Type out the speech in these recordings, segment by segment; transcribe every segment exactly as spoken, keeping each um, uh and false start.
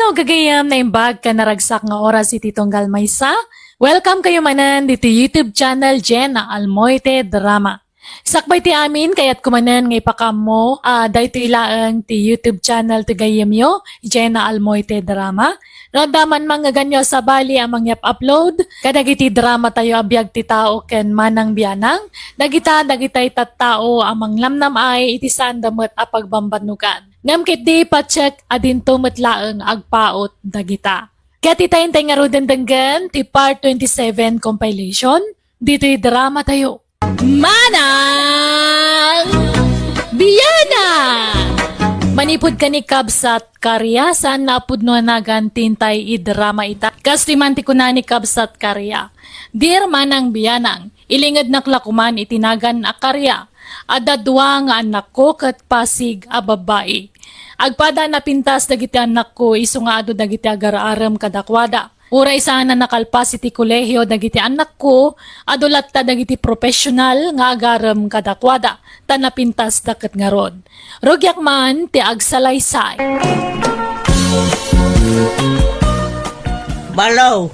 Hello, gagayem, naimbag ken naragsak nga oras iti tunggal maysa. Welcome kayo manen ditoy YouTube channel Jenna Almoite Drama. Sakbay ti amin, kayatko manen nga ipakaammo a daytoy laeng ti YouTube channel ti gayyemyo, Jenna Almoite Drama. No adda man mangngeganyo a sabali a mangyap-upload kadagiti dramatayo a biag ti tao ken manang bianang, dagita dagitay tattao a manglamnam-ay iti saanda met a pagbambannogan. Ngem ketdi, pacheck a dinto met laeng agpaut dagita. Ket ita intay ngaruden denggen ti part twenty-seven compilation ditoy dramatayo. Manang Bianang! Manipud ken ni Kabsat Karia, saan nga a pudno a nagan ti intay idrama ita. Kastoy man ti kuna ni Kabsat Karia, "Dear Manang Bianang, ilingednak la koman iti nagan a Karia. Adda dua nga annakko ket Pasig a babbai. Agpada a napintas dagiti annakko isu nga adu dagiti agar-arem kadakuada. Uray saan a nakalpas iti kolehio dagiti annakko, adu latta dagiti professional nga agarem kadakuada, ta napintasda ket ngarud. Rugiak man ti agsalaysay." Malo,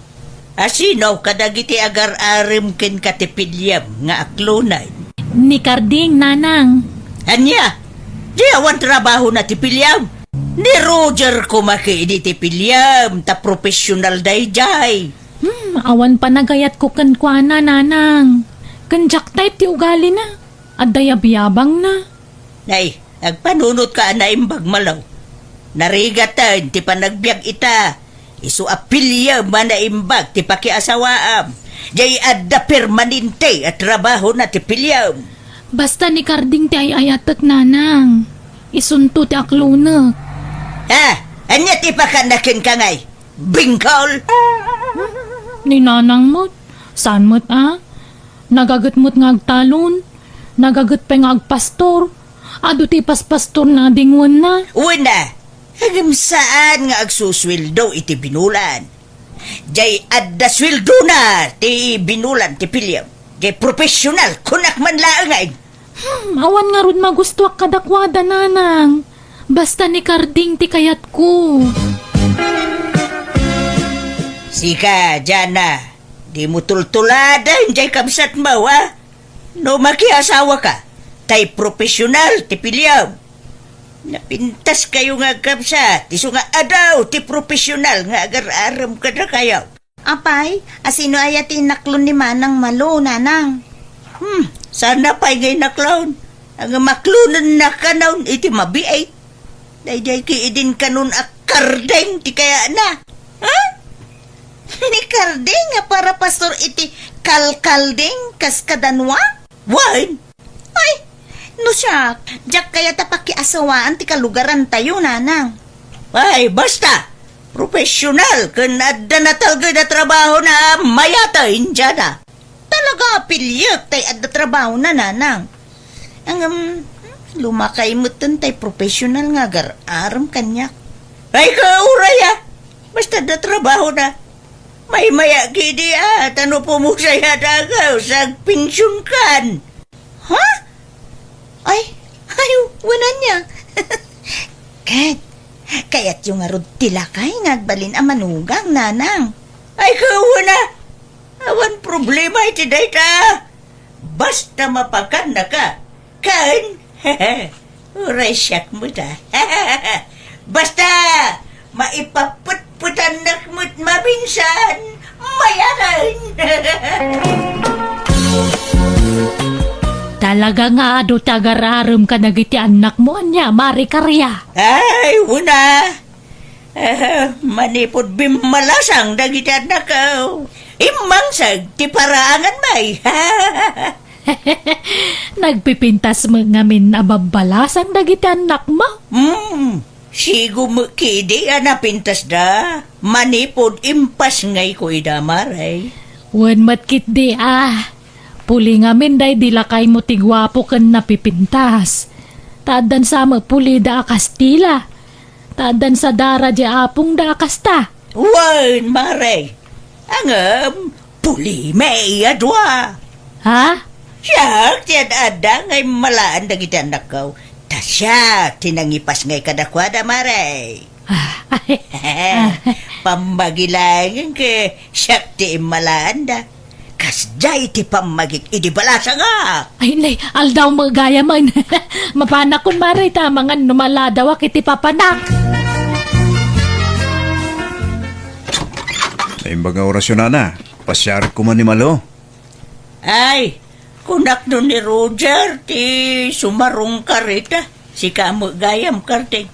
asino kadagiti agar-arem kenka ti piliem nga aklonen? Ni Karding, nanang. Ania? Di awan trabahona ti piliem? Ni Roger koma ketdi ti piliem, ta professional daydiay. Hmm, awan panagayatko kenkuana, nanang. Ken diak type ti ugalina. Adda yabiyabangna. Nay, agpanunotka a naimbag, Malo. Narigaten ti panagbiag ita. Isu a piliem a naimbag ti pakiasawaam. Diay adda permanente a trabahona ti piliem. Basta ni Karding ti ay-ayatek, nanang. Isunto ti aklonek. Ha? Ania ti pakana kenka ngay? Bingkol? Ni nanang met, saan met a? Nagaget met nga agtalon, nagaget pay nga agpastor. Adu ti ipaspastorna a dingwenna. Wen a, ngem saan nga agsusueldo iti binulan. Diay adda sueldona ti binulan ti piliem. Diay professional, kunak man laengen. Hmm, awan ngarud magustuak kadakuada, nanang. Basta ni Karding ti kayatko. Sika, Jana, dimo tultuladen diay kabsatmo, a? No makiasawaka, tay professional ti piliem. Napintaskayo nga agkabsat, isu nga adu ti professional nga agar-arem kadakayo. Apay, asino aya ti inaklon ni Manang Malo, nanang? Hmm, saan pay nga inaklon? Ngem aklonenna kanon iti mabiit. Daydiay ketdin kanon a Karding ti kayatna. Ha? Ni Karding a para pastor iti Kalkalding kas kadanua? Wen. Ay, no siak, diak kayat a pakiasawaan ti kalugarantayo, nanang. Ay, basta! Professional ken adda natalged a trabahona a mayaten, Jana. Talaga a piliek tay adda trabahona, nanang. Ngem, lumakay metten tay professional nga agar-arem kaniak. Ay, kauray a! Basta adda trabahona. Maymaya ketdi a, ta no pumusay a daga, agpensionkan. Ha? Ay, ay, wen ania. Ket, kayatyo ngarud ti lakay nga agbalin a manugang, nanang? Ay, wen a. Awan problema iti dayta. Basta mapakannaka. Ken, uray siak met a. Basta, maipapetpetannak met maminsan, mayaten. Talaga nga adu ti agar-arem kadagiti annakmo, ania, Mari Karia? Ay, wen a. Ah, manipud bimmalasang dagiti annakko, immangseg ti paraangan, may. Nagpipintas met ngamin a babbalasang dagiti annakmo? Hmm, sigo met ketdi a napintasda manipud impasngayko ida, Mare. Wen met ketdi a. Puli ngamin daydi lakaymo ti guapo ken napipintas. Ta addan sa met pulida a Kastila. Ta addan sa dara diay apongda a kasta. Wen, Mare. Ngem, pulimi a dua. Ha? Siak ti ad-adda nga immalaen dagiti annakko. Ta siak ti nangipasngay kadakuada, Mare. Ah, pammagi laengen ket siak ti immalaanda. Kasdiay ti pammagik idi balasangak. Ay, nay, aldaw met gayamen. Mapanakon, Mare, ta amangan no maladawak iti papanak. Naimbag nga orasyo, nana. Pasiarek koma ni Malo. Ay, kunak no ni Roger ti sumarungkar ita. Sika met gayam, Karding.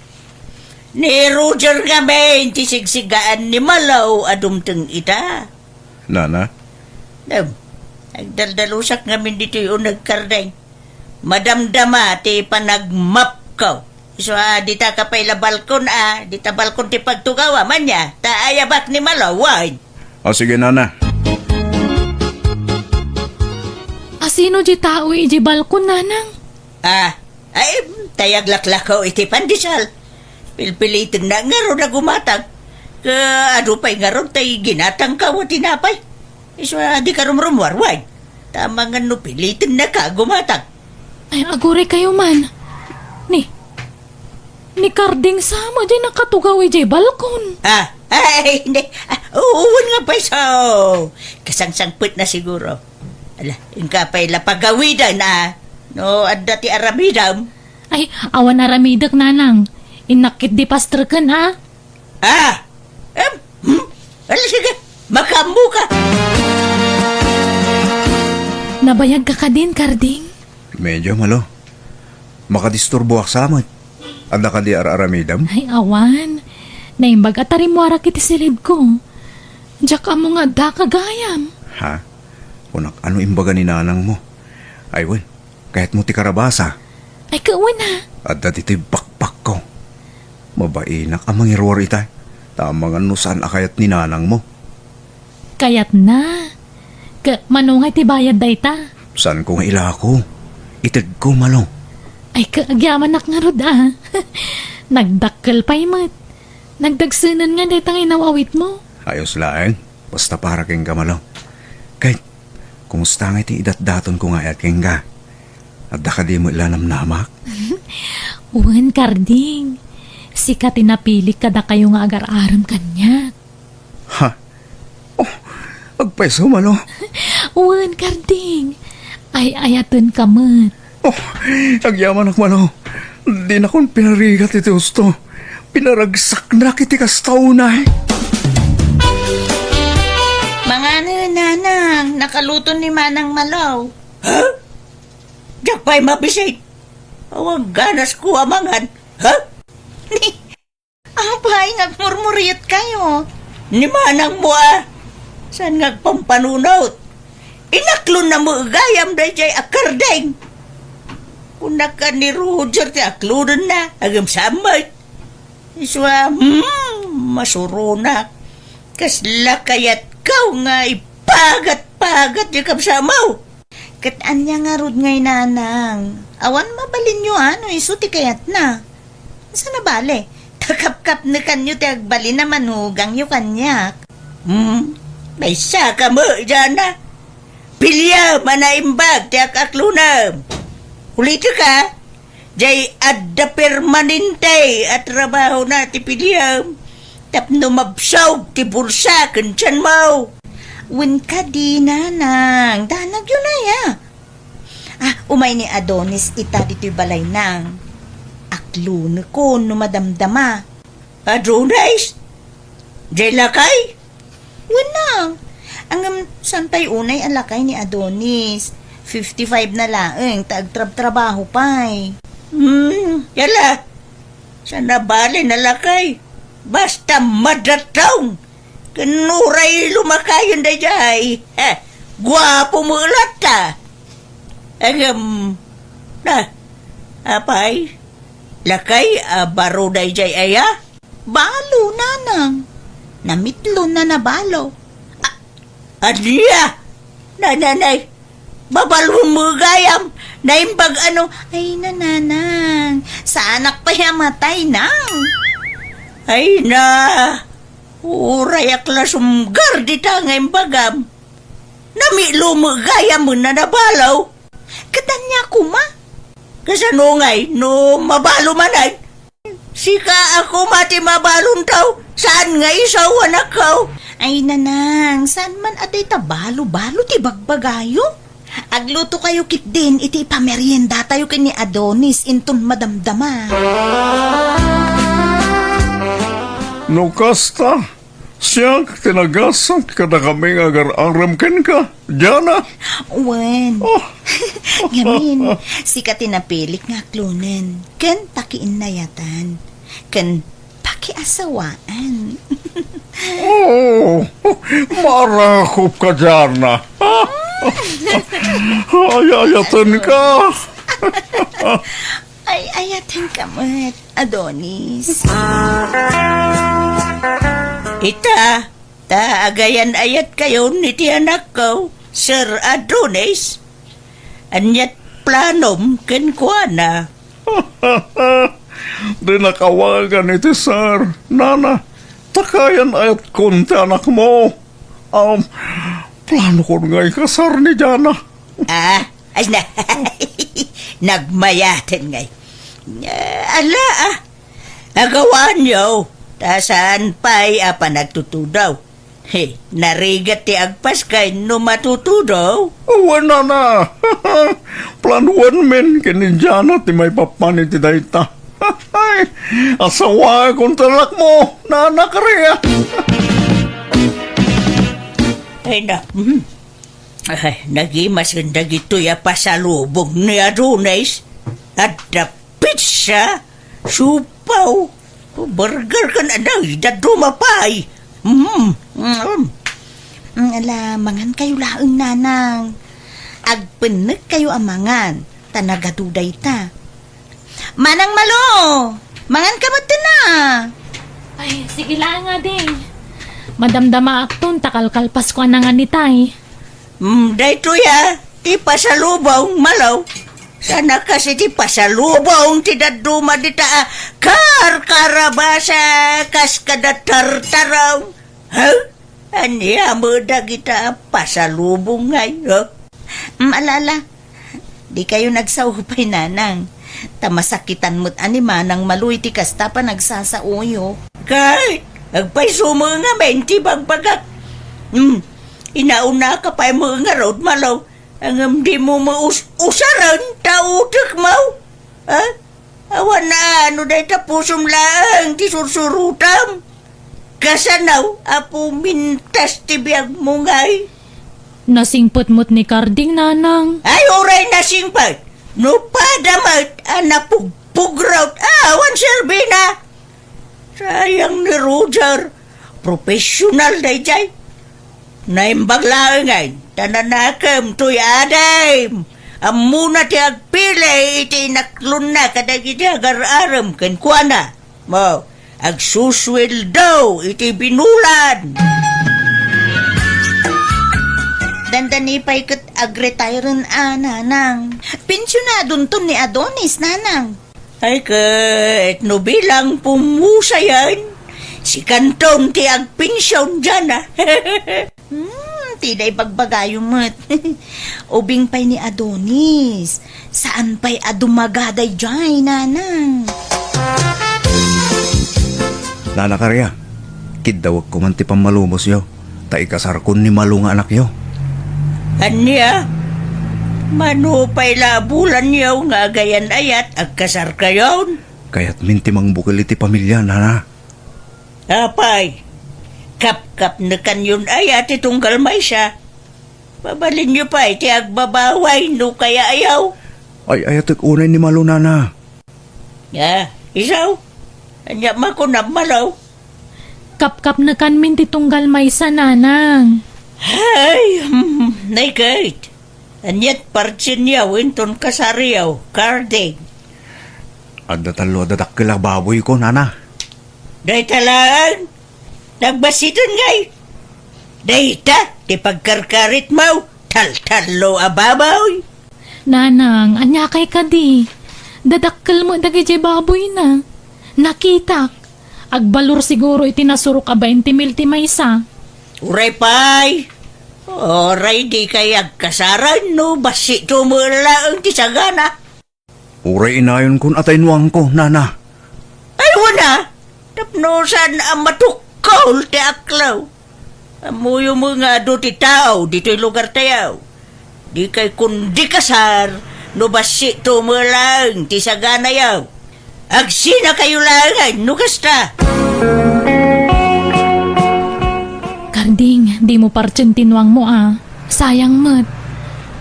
Ni Roger ngamin ti sigsigaan ni Malo a dumteng ita. Nana? Em, agdaldalusak ngamin ditoy uneg, Karding. Madamdama ti panagmapko. Isu a, dita ka pay la balkon a, dita balkon ti pagtugawam, ania? Ta ayabak ni Malo, wen? O, sige, nana. Asino di tao iti balkon, nanang? Ah, ay, tay aglaklakaw iti pandesal. Pilpilitennak ngarud a gumatang. Ket adu pay ngarud tay ginatangko a tinapay. Isu a, dika rumrumuar, wen? Ta amangan no pilitennaka a gumatang. Ay, aguraykayo man. Ni, ni Karding sa met diay nakatugaw idiay balkon. Ah, ay, hindi. Ah, wen nga pay isu. Kasangsangpetna siguro. Ala, inka pay la pagawiden, a. No adda ti aramidem. Ay, awan aramidek, nanang. Innak ket di pastreken, a. Ah! Em? Hmm? Ala, sige, makaammoka. Nabayagka kadin, Karding? Medyo, Malo. Makadisturboak sa met. Adda kadi ar-aramidem? Ay, awan. Naimbag a tarimmuarak iti silibko. Diak ammo nga addaka gayam. Ha? Kunak, ano imbaga ni nanangmo? Ay, wen, kayatmo ti karabasa? Ay, ket wen a. Adda ditoy bakbakko. Mabainak a mangiruar ita. Ta amangan no saan a kayat ni nanangmo. Kayatna. Ket mano ngay ti bayad dayta? Saanko nga ilako. Itedko, Malo. Ay, ket agyamanak ngarud a. Nagdakkel pay met. Nagdagsenen ngay dayta nga inaw-awitmo. Ayos laeng. Basta para kenka, Malo. Ket, kumusta ngay ti idatdatonko nga ayat kenka? Adda kadi met la namnamak? Wen, Karding. Sika ti napilik kadakayo nga agar-arem kaniak. Ha? Oh, agpayso, Malo? Wen, Karding. Ay-ayatenka met. Oh, agyamanak, Malo. Dinakon pinarigat iti husto. Pinaragsaknak iti kasta unay. Manganen, nanang. Nakaluto ni Manang Malo. Ha? Diak pay mabisit. Awan ganasko a mangan. Ha? Apay, nga agmurmurietkayo? Ni manangmo a. Saan nga agpampanunot? Inaklonna met gayam daydiay a Karding. Kunak a ni Roger ti aklonenna, agem sa met. Isu a, hmm, masuronak. Kasla kayatko nga ipagat-pagat diay kabsatmo. Ket ania ngarud ngay, nanang? Awan mabalinyo a no isu ti kayatna. Saan a bale, ta kapkapnekanyo ti agbalin a manugangyo kaniak. Hmm, maysa ka met, Jana. Piliam a naimbag ti ak-aklonem. Ulitek a, diay adda permanente a trabahona ti piliam tapno mabsog ti bulsa ken tianmo. Wen kadi, nanang, danagyo nay a. Ah, umay ni Adonis ita ditoy balay, nang. Aklonekon no madamdama. Adonis? Diay lakay? Wen, nang. Ngem saan pay unay a lakay ni Adonis? Fifty-five na laeng ta agtrabtrabaho pay. Hmm, yala. Saan a bale a lakay. Basta madatong. Ken uray lumakayen daydiay. Heh, guapo met latta. Ngem, na, apay, lakay a baro daydiay aya? Balo, nanang. Namitlon a nabalo. A-, ania? Nananay, babalon met gayam. Naimbag a no. Ay, nananang. Saanak pay a matay, nang. Ay na, urayak la sumgar dita nga imbagam. Namitlon met gayam a nabalo. Ket ania koma? Kasano ngay no mabalo manen? Sika a koma ti mabalon tao, saan nga isu, anakko? Ay, nanang, saan man a dayta balo-balo ti bagbagayo? Aglutokayo ketdin iti ipameriendatayo ken ni Adonis inton madamdama. No kasta, siak ti nagasat kadakami nga agar-arem kenka, Diana. Wen. Oh. Ngamin, sika ti napilik nga aklonen ken pakiinnayatan ken pakiasawaan. Oh, marakop ka, Diana. Ay, ayaten ka. Ay, ayaten ka met, Adonis. Ita, ta agayan-ayatkayon iti anakko, Sir Adonis. Ania ti planom kenkuana? Dinak awagan iti sir, nana, ta agayan-ayatkon ti anakmo. Um, planokon nga ikasar ni Diana. Ah, ay na, nagmayaten ngay. Ah, ala, ah. Agawanyo, ta saan pay a panagtutudaw. He, narigat ti agpaskay no matutudaw. Wen, nana. Planuenmin ken ni Diana ti maipapan iti dayta. Asawaakon ti anakmo, nana Karia. Ay na, hmm. Ay, nagimasen dagitoy a pasalubong ni Adonis. Adda pizza, siopaw, burger ken anay, dadduma pay. Mm, mm. Mm, ala, mangankayo laeng, nanang. Agpennekkayo a mangan, ta nagadu dayta. Manang Malo, manganka met, a. Ay, sige laeng, ading. Madamdamaakton ta kalkalpasko a nangan itay. Mm, daytoy a, ti pasalubong, Malo. Saan a kas iti pasalubong ti dadduma dita a karkarabasa kas kada tartaraw. Ha? Ania met dagita a pasalubong ngay, ha? Mm, ala, ala. Dikayo nagsao pay, nanang. Ta masakitan met a ni Manang Malo iti kasta a panagsasaoyo. Kay, agpayso met ngamin ti bagbagak. Hmm, inaunaka pay met ngarud, Malo. Ngem dimo met us-, usaren ta utekmo. Ha? Awan a no dayta pusom laeng ti sursurotam. Kasano a pumintas ti biagmo ngay? Nasingpet met ni Karding, nanang. Ay, uray nasingpet. No pada met a napugpugrot, awan serbina. Sayang ni Roger. Professional daydiay. Naimbag laengen, ta nanakem toy adim. Ammona ti agpili iti inaklonna kadagiti agar-arem kenkuana. Mo, agsusueldo iti binulan. Dandani pay ket agretiren a, nanang. Pensionadonton ni Adonis, nanang. Ay ket, no bilang pumusayan, sikanton ti agpension diana. Hmm, ti dayta ibagbagayo met. Ubing pay ni Adonis. Saan pay a dumaga daydiay, nanang. Nana Karia, kiddawek ko man ti pammalubosyo, ta ikasarkon ni Malo nga anakyo. Ania? Mano pay la a bulanyo nga agayan-ayat agkasarkayon? Kayatmin ti mangbukel iti pamilia, nana. Apay, kapkapnekanyon aya ti tunggal maysa? Mabalinyo pay ti agbabaway no kayaayo. Ay-ayatek unay ni Malo, nana. Ah, isu? Ania makunam, Malo? Kapkapnekanmin ti tunggal maysa, nanang. Ay, hmm, nay ket. Ania ti partinyo inton kasaryo, Karding? Adda tallo a dadakkel a baboyko, nana. Dayta laeng? Nagbassiten ngay? Dayta ti pagkarkaritmo, taltallo a baboy? Nanang, aniakay kadi? Dadakkel met dagidiay baboyna. Nakitak. Agbalor siguro iti nasurok a bainte mil ti maysa. Uray pay. Uray dikay agkasaran no bassitmo met laeng ti sagana. Uray inayonkon a taynuangko, nana. Ay, wen a! Tapno saan a matukkol ti aklaw. Ammoyo met nga adu ti tao ditoy lugartayo. Dikay kundi kasar no bassitto met laeng ti saganayo. Agsinakayo laengen no kasta. Karding, dimo partien ti nuangmo a. Sayang met.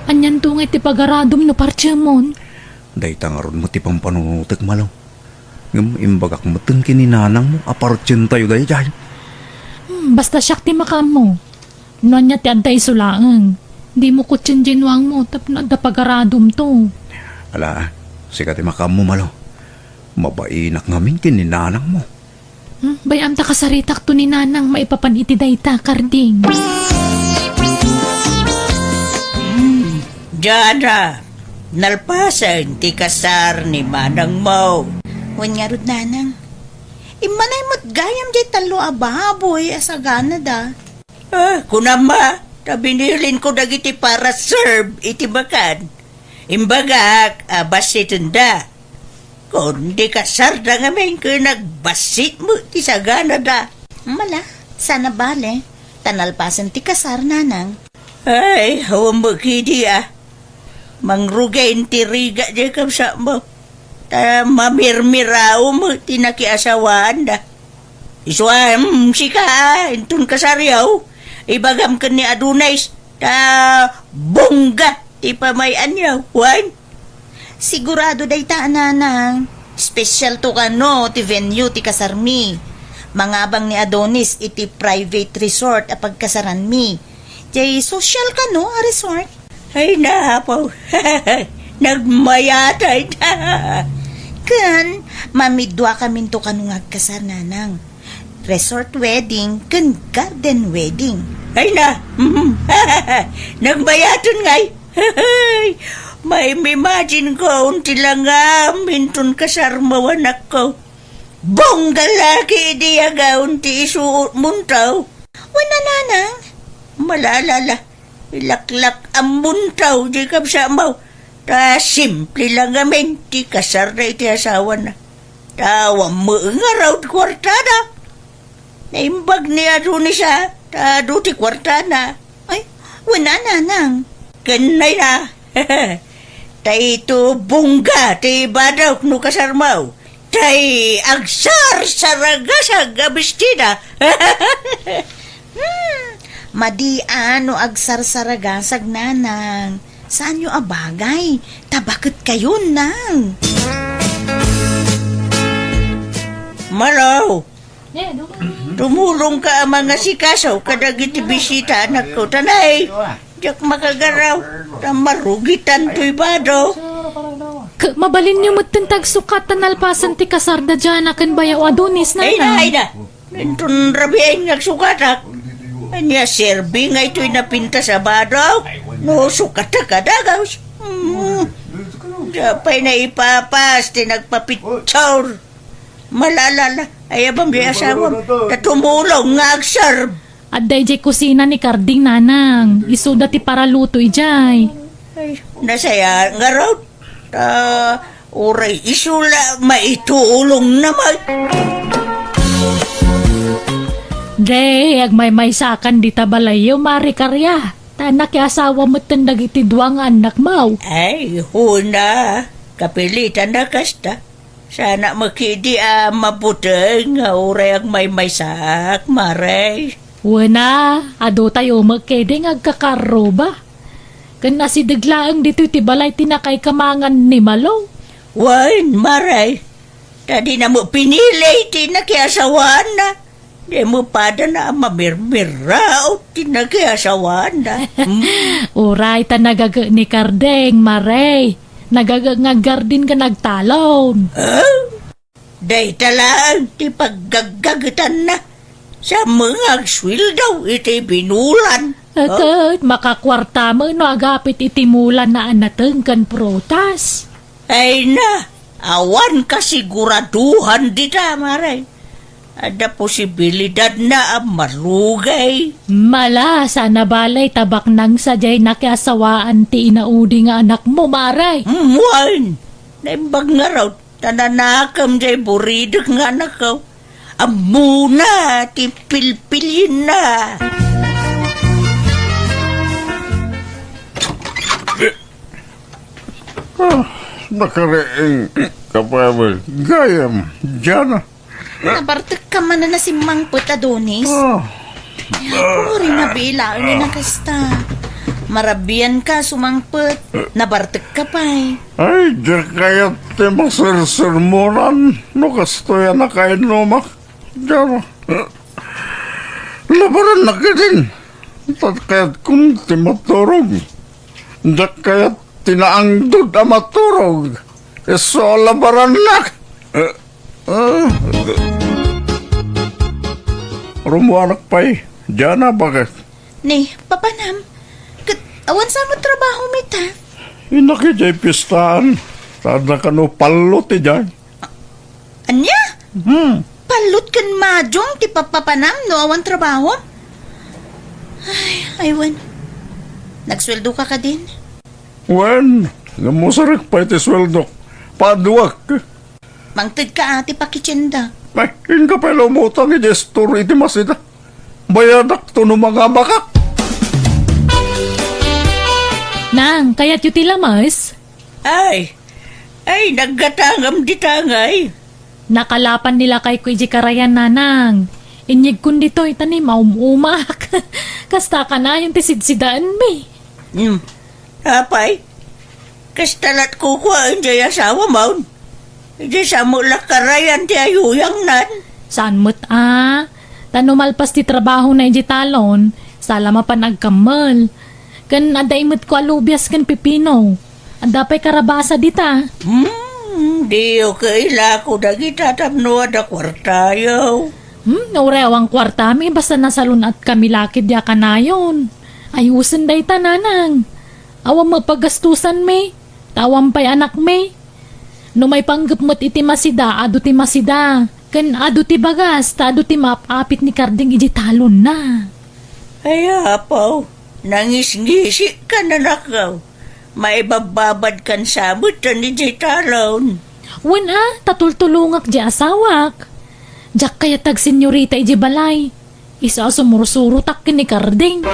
Anianto ngay ti pagaradom no partiemon? Dayta ngarud met ti pampanunotek, Malo. Ngem imbagak metten ken ni nanangmo a partientayo daydiay. Hmm, basta siak ti makaammo. No ania ti adda isu laeng, dimo kutien diay nuangmo tapno adda pagaradomto. Ala, sika ti makaammo, Malo. Mabainak ngamin ken ni nanangmo. Hmm, bay-am ta kasaritakto ni nanang maipapan iti dayta, Karding. Hmm, Jana, nalpasen ti kasar ni manangmo. Wen ngarud, nanang. Immanay met gayam diay tallo a baboy a saganada. Ah, kunam a, ta binilinko dagiti para serve iti bakan. Imbagak a bassitenda. Kundi kasarda ngamin ken agbassit met ti saganada. Mala, saan a bale, ta nalpasen ti kasar, nanang. Ay, awan met kidi a. Mangrugay ti rigat diay kabsatmo. Ta mamirmiraw met ti nakiasawaanda. Isu a, mm, sika, inton kasaryo, ibagam ken ni Adonis, ta bongga ti pamay-anyo, wen? Sigurado dayta a, nanang. Special to kano ti venue ti kasarmi. Mangabang ni Adonis iti private resort a pagkasaranmi. Jay social kano a resort. Ay, napaw. Nagmayatay ta. Ken, mamidduakaminto kano nga agkasar, nanang. Resort wedding ken garden wedding. Ay na, nagmayaten ngay. Maim-imagine ko, unti langam, inton kasarmo, anakko. Bongga laki idi agaw ti isuot muntaw. Wen a, nanang. Malalala. Ilaklak a muntaw, di kabsatmo. Ta simple lang ngamin ti kasarda iti asawana. Ta awan met ngarud kuartada. Naimbag ni Adonis a, ta adu ti kuartana. Ay, wen a, nanang. Ken nay na. Ta ito bongga ti ibadawk no kasarmo. Tay agsarsaragasag a bestida. Hmm, madi a no agsarsaragasag, nanang. Saanyo a bagay? Tabaketkayon, nang. Malaw. Tumulong ka a mangasikaso kadagiti bisita, anakko. Tanay. Diak makagaraw, ta marugitan toy bado. K-, mabalinyo metten tagsukat ta nalpasen ti kasarda Jana ken bayaw Adonis, ay na, nanang. Ay na. Inton rabiin nga agsukatak. Ania serbi nga itoy napintas a bado? No sukatak a dagus. Hmm. Diak pay naipapas ti nagpapicture. Malalala. Ay, abam di asawam. Ta tumulong nga agserb. Adda idiay kusina ni Karding, nanang. Isuda ti paraluto idiay. Ay, nasaya ngarud. Ta, uray isu la maitulong na may. Day, agmaymaysakan dita balayyo, Mari Karia. Ta nakiasawa metten dagiti dua nga annakmo. Ay, huna. Kapilitan na kasta. Sana makidi a mabuteng nga uray agmaymaysak, Mare. Wen a, adu tayo makidi nga agkakarruba. Ken nasideg laeng ditoy ti balay ti nakaikamangan ni Malo. Wen, Mare. Ta di na mo pinili ti nakiasawaanna. Di mo pada na mamirmiraw ti nakiasawaanna. Hmm? Uray ta nagaga ni Kardeng, Mare. Nagaga nga gardin ken agtalon. Ah? Dayta laeng ti paggaggagetanna. Sa mga agsueldo iti binulan. Ket makakuarta met no agapit iti mulan a nateng ken prutas. Ay na, awan kasiguraduhan dita, Mare. Adda posibilidadna a marugay. Mala, sana balay tabaknang sadiay nakiasawaan ti inaudi nga anakmo, Mare. Muan, naimbag ngarud. Ta nanakem jay buridek nga anakko. Ammona ti pilpilienna. Ah, nakariing ka pay met gayam, Jana. Nabartekka manen a simmangpet, Adonis. Ah. Ay, apay, nabilaenna kasta. Marabianka sumangpet. Nabartekka pay. Ay, diak kayat ti masersermonan no kastoy a nakainnumak. Diak. Labarannak ketdin. Ta kayatkon ti maturog. Diak kayat ti naangdod a maturog. Isu a labarannak. Ah, rummuanak pay. Diana, bakit? Ni, papanam. Ket awan sa met trabaho mi ta. Innak idiay pistaan. Tada kano pallo ti diay. Ania? Hmm. Pallut ken majong ti papapanam no awan trabaho? Ay, aywan. Nagsueldo ka kadin? Wen, namusarek pay ti sueldok. Paduak. Mangted ka, ati, pakitienda. Ay, inka pay la umutang iti store iti masida. Bayadak to no mangabakak. Nang, kayatyo ti lamas? Ay, ay, naggatangam di tangay. Nakalapan ni lakayko iti karayan, nanang. Inyegkon ditoy, ta ni maum-umak. Kasta kanayon ti sidsidaenmi. Hmm. Apay, kasta lat kukuaen jay asawam. Idiay sa met la karayan ti ayuyangnan. Saan met a? Ta no malpas ti trabahona idiay talon, sa la mapan agkammel. Ken adda imetko a lubias ken pipino. Adda pay karabasa dita. Hmm, diyo kailako dagita tapno adda kuartayo. Hmm, uray awan kuartami, basta nasalun-atkami la ketdi a kanayon. Ayusen dayta, nanang. Awan met pagastusanmi, ta awan pay anakmi. No maipanggep met iti masida, adu ti masida, ken adu ti bagas, ta adu ti maap-apit ni Karding iti talonna. Ay, apo, nangisngisi ka, nanakaw. Maibabbabad kan sabet tan idiay talon. Wen a, ta tultulongak di asawak. Diak kayat agsenyorita idiay balay. Isu a sumursurotak ken ni Karding.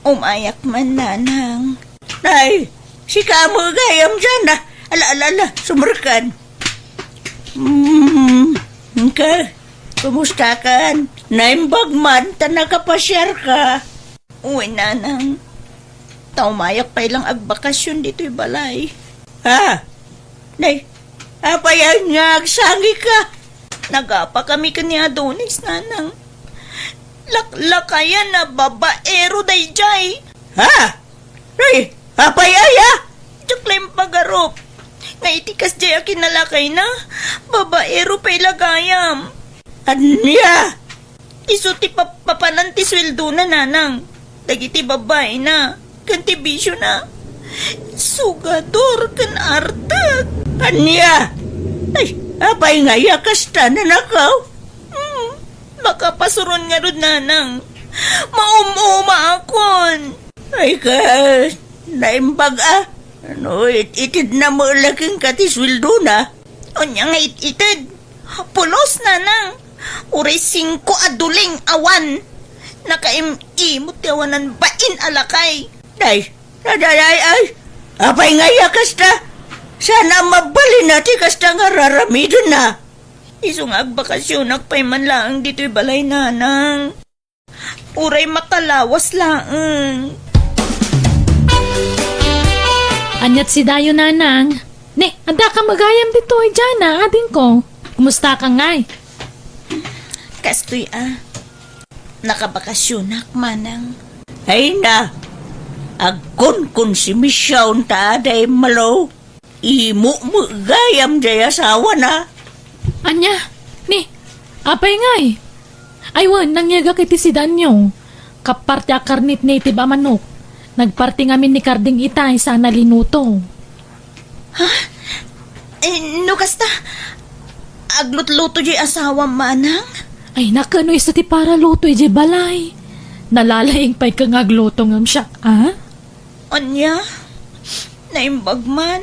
Umayak man, nanang. Ay, sika mo gayam dyan, ah. Ala, ala, ala, sumurkan. Hmm, ka, kumusta kan? Naimbag man, ta nakapasiar ka. Uy, nanang. Ta umayak pay lang agbakasyon ditoy balay. Ha? Nay, apay nga agsangika? Nagapa kami ken ni Adonis, nanang. Laklakayan a babaero daydiay. Ha? Nay, apay aya? Diak la impagarup. Nga iti kasdiay a kinalakayna, babaero pay la gayam. Ania? Isu ti pap-, papanan ti sueldona, nanang, dagiti babaina, ken ti bisiona. Sugador ken artek. Ania? Ay, apay nga aya kasta, nanakaw? Hmm, makapasuron ngarud, nanang. Maum-umaakon. Ay, kas, naimbag a. Ano, it-, itid na mo laking ka ti sueldona? Anya nga it-ited? Pulos, nanang. Uray singko a duling awan. Nakaim-imot ti awanan bain a lakay. Day, daday, ay. Apay nga iya kasta? Sana mabalin na ti kasta nga raramiden na. Isu nga agbakasyonak pay man laeng ditoy balay, nanang. Uray makalawas laeng. Aniat si Dayo, nanang? Ne, adda ka magayam ditoy, Jana, adingko. Kumusta ka ngay? Kastoy a. Nakabakasyonak, manang. Ay na, agkunkon si Michelle ta aday malo. Imo met gayam jay asawana. Anya? Ni, apay ngay? Ay wen, nangyegak iti sidaanyo. Kappar ti akarnit native a manok. Nagparti ngamin ni Karding itay sana linuto. Ha? Eh, no kasta, aglutluto jay asawam, manang? Ay, nakano isu ti paraluto ijay balay? Nalalaing pay ka nga agluto ngem siak, a? Anya? Naimbag man.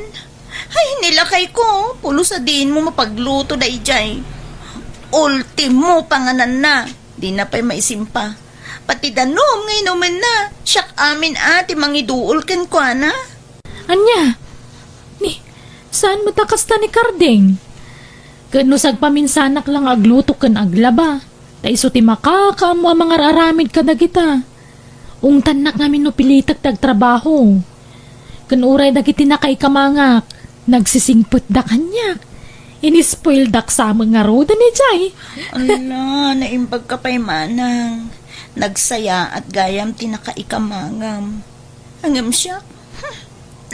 Ay, ni lakayko, pulos a diin mo mapagluto daydiay. Ultimo pangananna, dina pay maisimpa. Pati danum nga inumenna, siak amin a ti mangiduol kenkuana. Ania? Ni, saan met a kasta ni Karding? Ket no sagpaminsanak la nga agluto ken aglaba, ta isu ti makakaammo a mangar-aramid kadagita. Ungtannak ngamin no pilitek ti agtrabaho. Ken uray dagiti nakaikamangak, nagsisingpetda kaniak. Inispoildak sa met ngaruden idiay. Ala, naimbag ka pay manang. Nagsayaat gayam ti nakaikamangam. Ngem siak, hmm,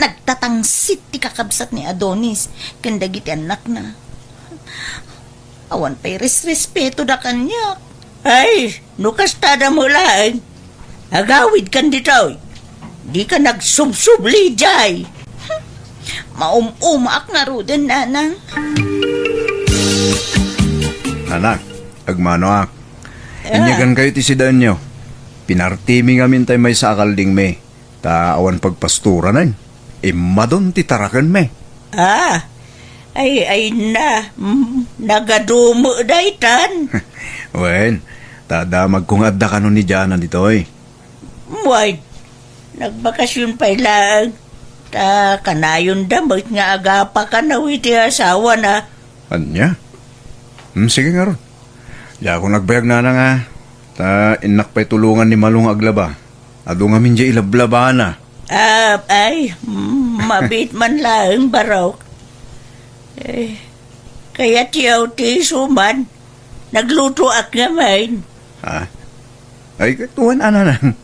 nagtatangsit ti kakabsat ni Adonis ken dagiti annakna. Awan pay resrespetoda kaniak. Ay, no kastada met laeng, agawidkan ditoy. Dika nagsubsubli idiay. Hmm, maum-umaak ngaruden, nanang. Anak, agmanoak. Ah. Inyagankayo ti sidaenyo. Pinartimi ngamin tay maysa a kaldingmi. Ta awan pagpasturanen, immadon ti tarakenmi. Ah, ay, ay na, mm, nagadumo daytan. Wen, ta damagko nga adda kano ni Jana ditoy. Wen, nagbakasyon pay laeng. Ta kanayon da met nga agapakanaw iti asawana. Ania? Hmm, sige ngarud. Diakon agbayag nanang a, ta innak pay tulongan ni Malo nga aglaba. Adu ngamin diay ilablabana. Ah, ay, mm, mabiit man laeng, Barok. Eh, kayatyo ti isu man. Naglutoak ngamin. Ha? Ay, ket wen a nanang.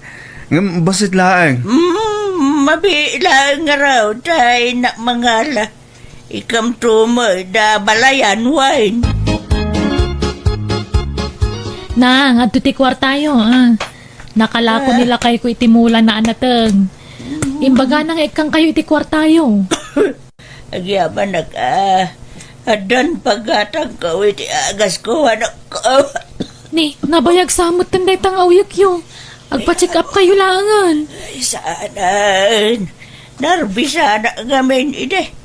Ngem bassit laeng. Mm, mabiit laeng ngarud, ta innak mangala. Ikamto met da balayan, wen. Nang, adto ti kuartayo, ah. Nakalako Ah. ni lakayko iti mulana a nateng. Imbagana nga ikkangkayo iti kuartayo. Agyamanak, ah, addan pagatangko iti agasko, anakko. Ni, nabayag sa metten dayta nga uyekyo. Agpa-check up kayo laengen. Ay, saanen. Nerbisanak ngamin idi.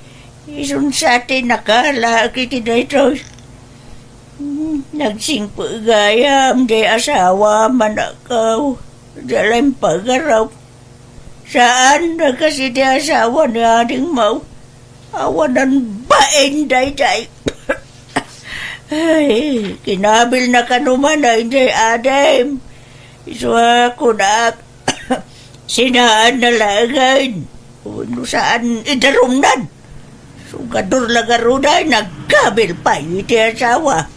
Isun sa ti nakalaak iti daytoy. Hmm, nagsingpet gayam diay asawam, anakko. Diay la impagarup. Saan a kas iti asawa ni Ading Mau. Awanan bain daydiay. Ay, kinabilna kano man daydiay adim. Isu a kunak, sinaanna laengen. Wenno saan idarumnan. Sugador la ngarud ay nagkabil pay iti asawa.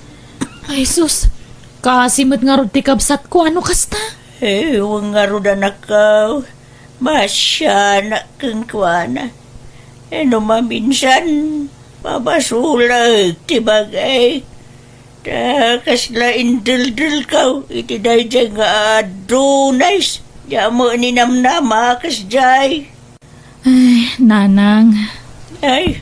Ay, sus. Kaasi met ngarud ti kabsatko. Ano kasta? Eh, wen ngarud, anakko. Masianak kenkuana. Eh, no maminsan, mabasolek ti bagik. Ta kasla indeldelko iti daydiay nga adunay. Diak met ninamnama kasdiay. Ay, nanang. Ay,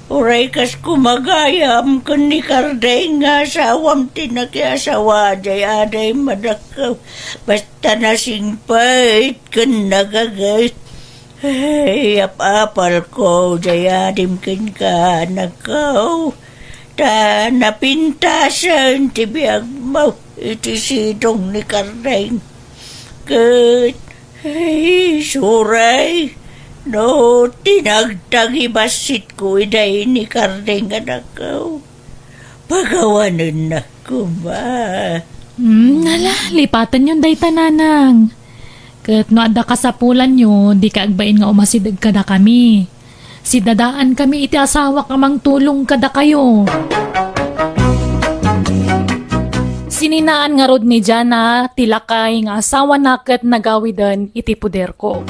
uray kas kumagayam ken ni Kardeng nga asawam ti nakiasawa diay adim, anakko. Basta nasingpet ken nagagayat. Ay, apapalko diay adim kenka, anakko. Ta napintasen ti biagmo iti sidong ni Kardeng. Ket, ay, isuray, no tinagtagibasitko idiay ni Kardeng, anakko. Pagawanennak koma. Hmm, ala, lipatenyon dayta, nanang. Ket no adda kasapulanyo, dika agbain nga umasideg kadakami. Sidadaankami iti asawak a mangtulong kadakayo. Sininaan ngarud ni Jana ti lakay nga asawana ket nagawiden iti poderko.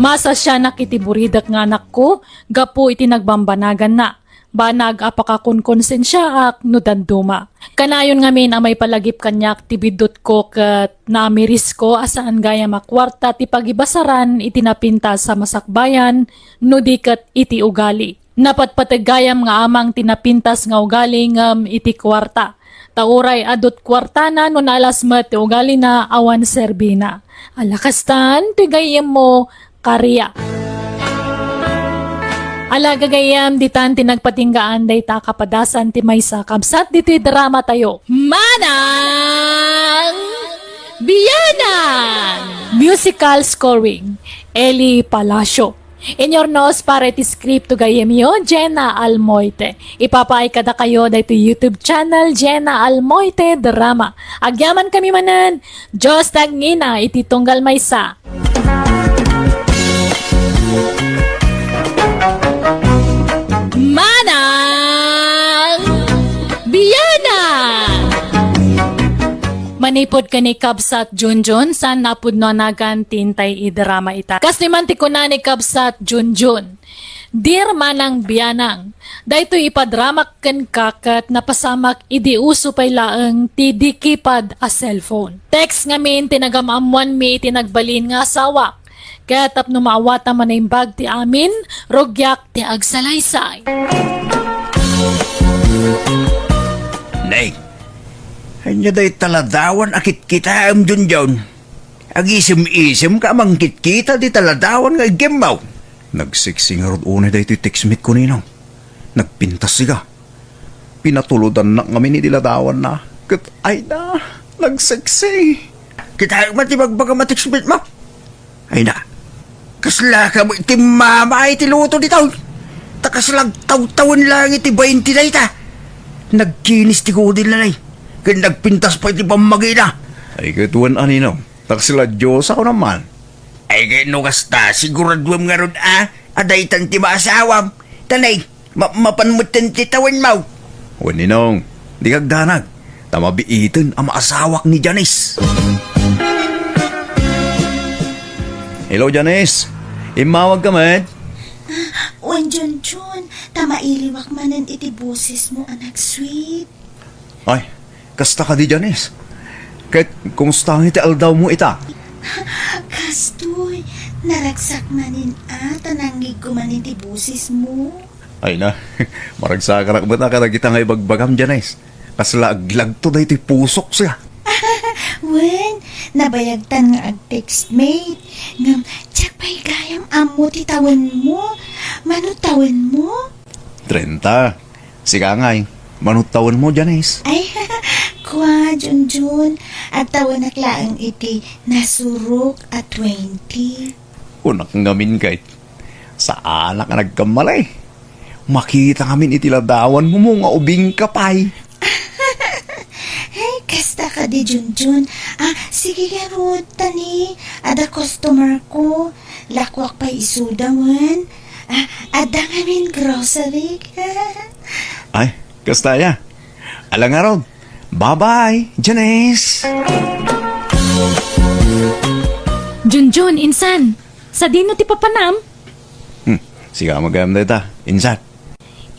Masasianak iti buridek nga anakko gapu iti nagbambanaganna. Banag a pakakonkonsensiaak no dadduma. Kanayon ngamin a maipalagip kaniak ti biddutko ket naamirisko a saan gayam a kuarta ti pagibasaran iti napintas a masakbayan no di ket iti ugali. Napatpateg gayam nga amang ti napintas nga ugali ngem iti kuarta. Ta uray adut kuartana no naalas met ti ugalina awan serbina. Ala kastan ti gayyemmo, Karia. Ala, gagayyem, ditan ti nagpatinggaan dayta a kapadasan ti maysa a kabsat ditoy drama tayo. Manang Bianang! Musical scoring, Eli Palacio. Inyurnos para iti script to gayyemyo, Jenna Almoite. Ipapaay kadakayo daytoy YouTube channel, Jenna Almoite Drama. Agyamankami manen, Dios ti agngina iti tunggal maysa. Manang Bianang! Manipud ken ni Kabsat Junjun, saan a pudno a nagan ti intay idrama ita. Kastoy man ti kuna ni Kabsat Junjun, "Dear Manang Bianang, daytoy ipadramak kenka ket napasamak idi uso pay laeng ti di keypad a cellphone. Text ngamin ti nagam-ammoanmi iti nagbalin nga asawak. Ket tapno maawatan a naimbag ti amin, rugiak ti agsalaysay." Nay, ania dayta ladawan a kitkitaem, Junjun? Agisem-isemka a mangkitkita dita ladawan nga iggemmaw. Nagseksi ngarud unay daytoy textmate ko, Ninong. Nagpintas siga. Pinatulodannak ngamin iti ladawanna. Ket, ay na, nagseksi. Kitaem man ti bagbagam a textmate mo. Ay na, kasla ka mo iti mama iti luto ditoy. Ta kasla agtawtawen laeng iti bainti dayta. Nagkinis ti kudilna, nay. Ket nagpintas pay ti pammagina. Ay, ket wen a, Ninong. Ta kasla Dios a kunam man. Ay, ket no kasta, siguraduem ngarud a, a daytan ti maasawam. Ta nay, ma-, mapan metten ti tawenmo. Wen, Ninong, dika agdanag, ta mabiiten a maasawak ni Janice. Hello, Janice. Immawagka met? Wen, Junjun, ta mailiwak manen iti bosesmo a nagsweet. Ay, kasta kadi, Janice? Ket kumusta nga iti aldawmo ita? Kastoy, naragsak manen a, ta nangngegko manen ti bosesmo. Ay na, maragsakanak met a kadagita nga ibagbagam, Janice. Kasla aglagto daytoy pusok siya. Wen, nabayagtan nga agtextmate. Ngem, diak pay gayam ammo ti tawenmo. Mano tawenmo? Trenta. Sika ngay, mano tawenmo, Janice? Ay, kua, Junjun, agtawenak laeng iti nasurok a twenty. Kunak ngamin kay, saanak a nagkamali. Makita ngamin iti ladawanmo nga ubingka pay. Ay, kasta kadi, Junjun. Ah, sige ngarud, ta ni, adda customer ko. Lakuak pay isuda wen. Ah, adda ngamin grocery. Ay, kasta aya. Ala ngarud. Bye-bye, Janice. Junjun, insan, sadino ti papanam? Hmm, sika met gayam dayta, insan.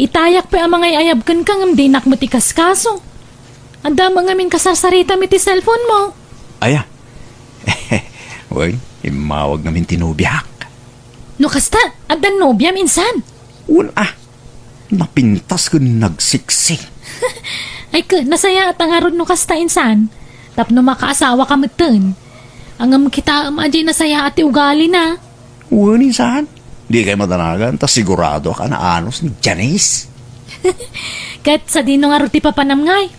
Itayak pay a mangay-ayab kenka ngem dinak met ikaskaso. Adda met ngamin kasarsaritam iti cellphone mo. Aya. Wen, immawag ngamin ti nobiak. No kasta, addan nobiam insan? Wen a, napintas ken nagseksi. Ay ket, nasayaat ngarud no kasta insan. Tapno makaasawaka metten. Ngem kitaem a diay nasayaat ti ugalina. Wen, insan. Dikay madanagan, ta siguradoak a naanus ni Janice. Ket sadino ngarud ti papanam ngay?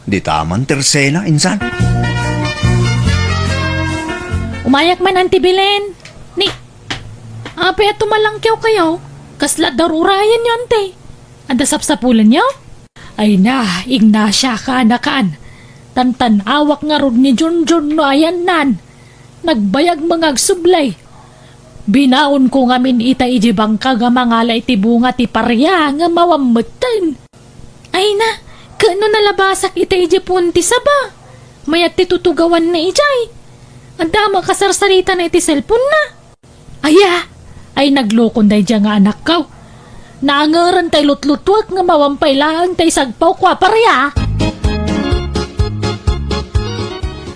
Dita man ti Rosena, insan. Umayak man, Auntie Belen. Ni, apay a tumalangkewkayo? Kasla adda urayenyo, Auntie? Adda sapsapulenyo? Ay na, Ignacia, kaanakan. Tantan-awak ngarud ni Junjun no ayannan. Nagbayag nga agsubli. Binaonko ngamin ita idiay bangkag a mangala iti bunga ti paria nga awan metten. Ay na, ket no nalabasak ita idiay puon ti saba, mayat ti tutugawanna idiay. Adda met kasarsaritana iti cellphone-na. Aya, ay naglokon daydiay nga anakko. Naangeren tay lutlutuek nga awan pay laeng tay sagpawko a paria.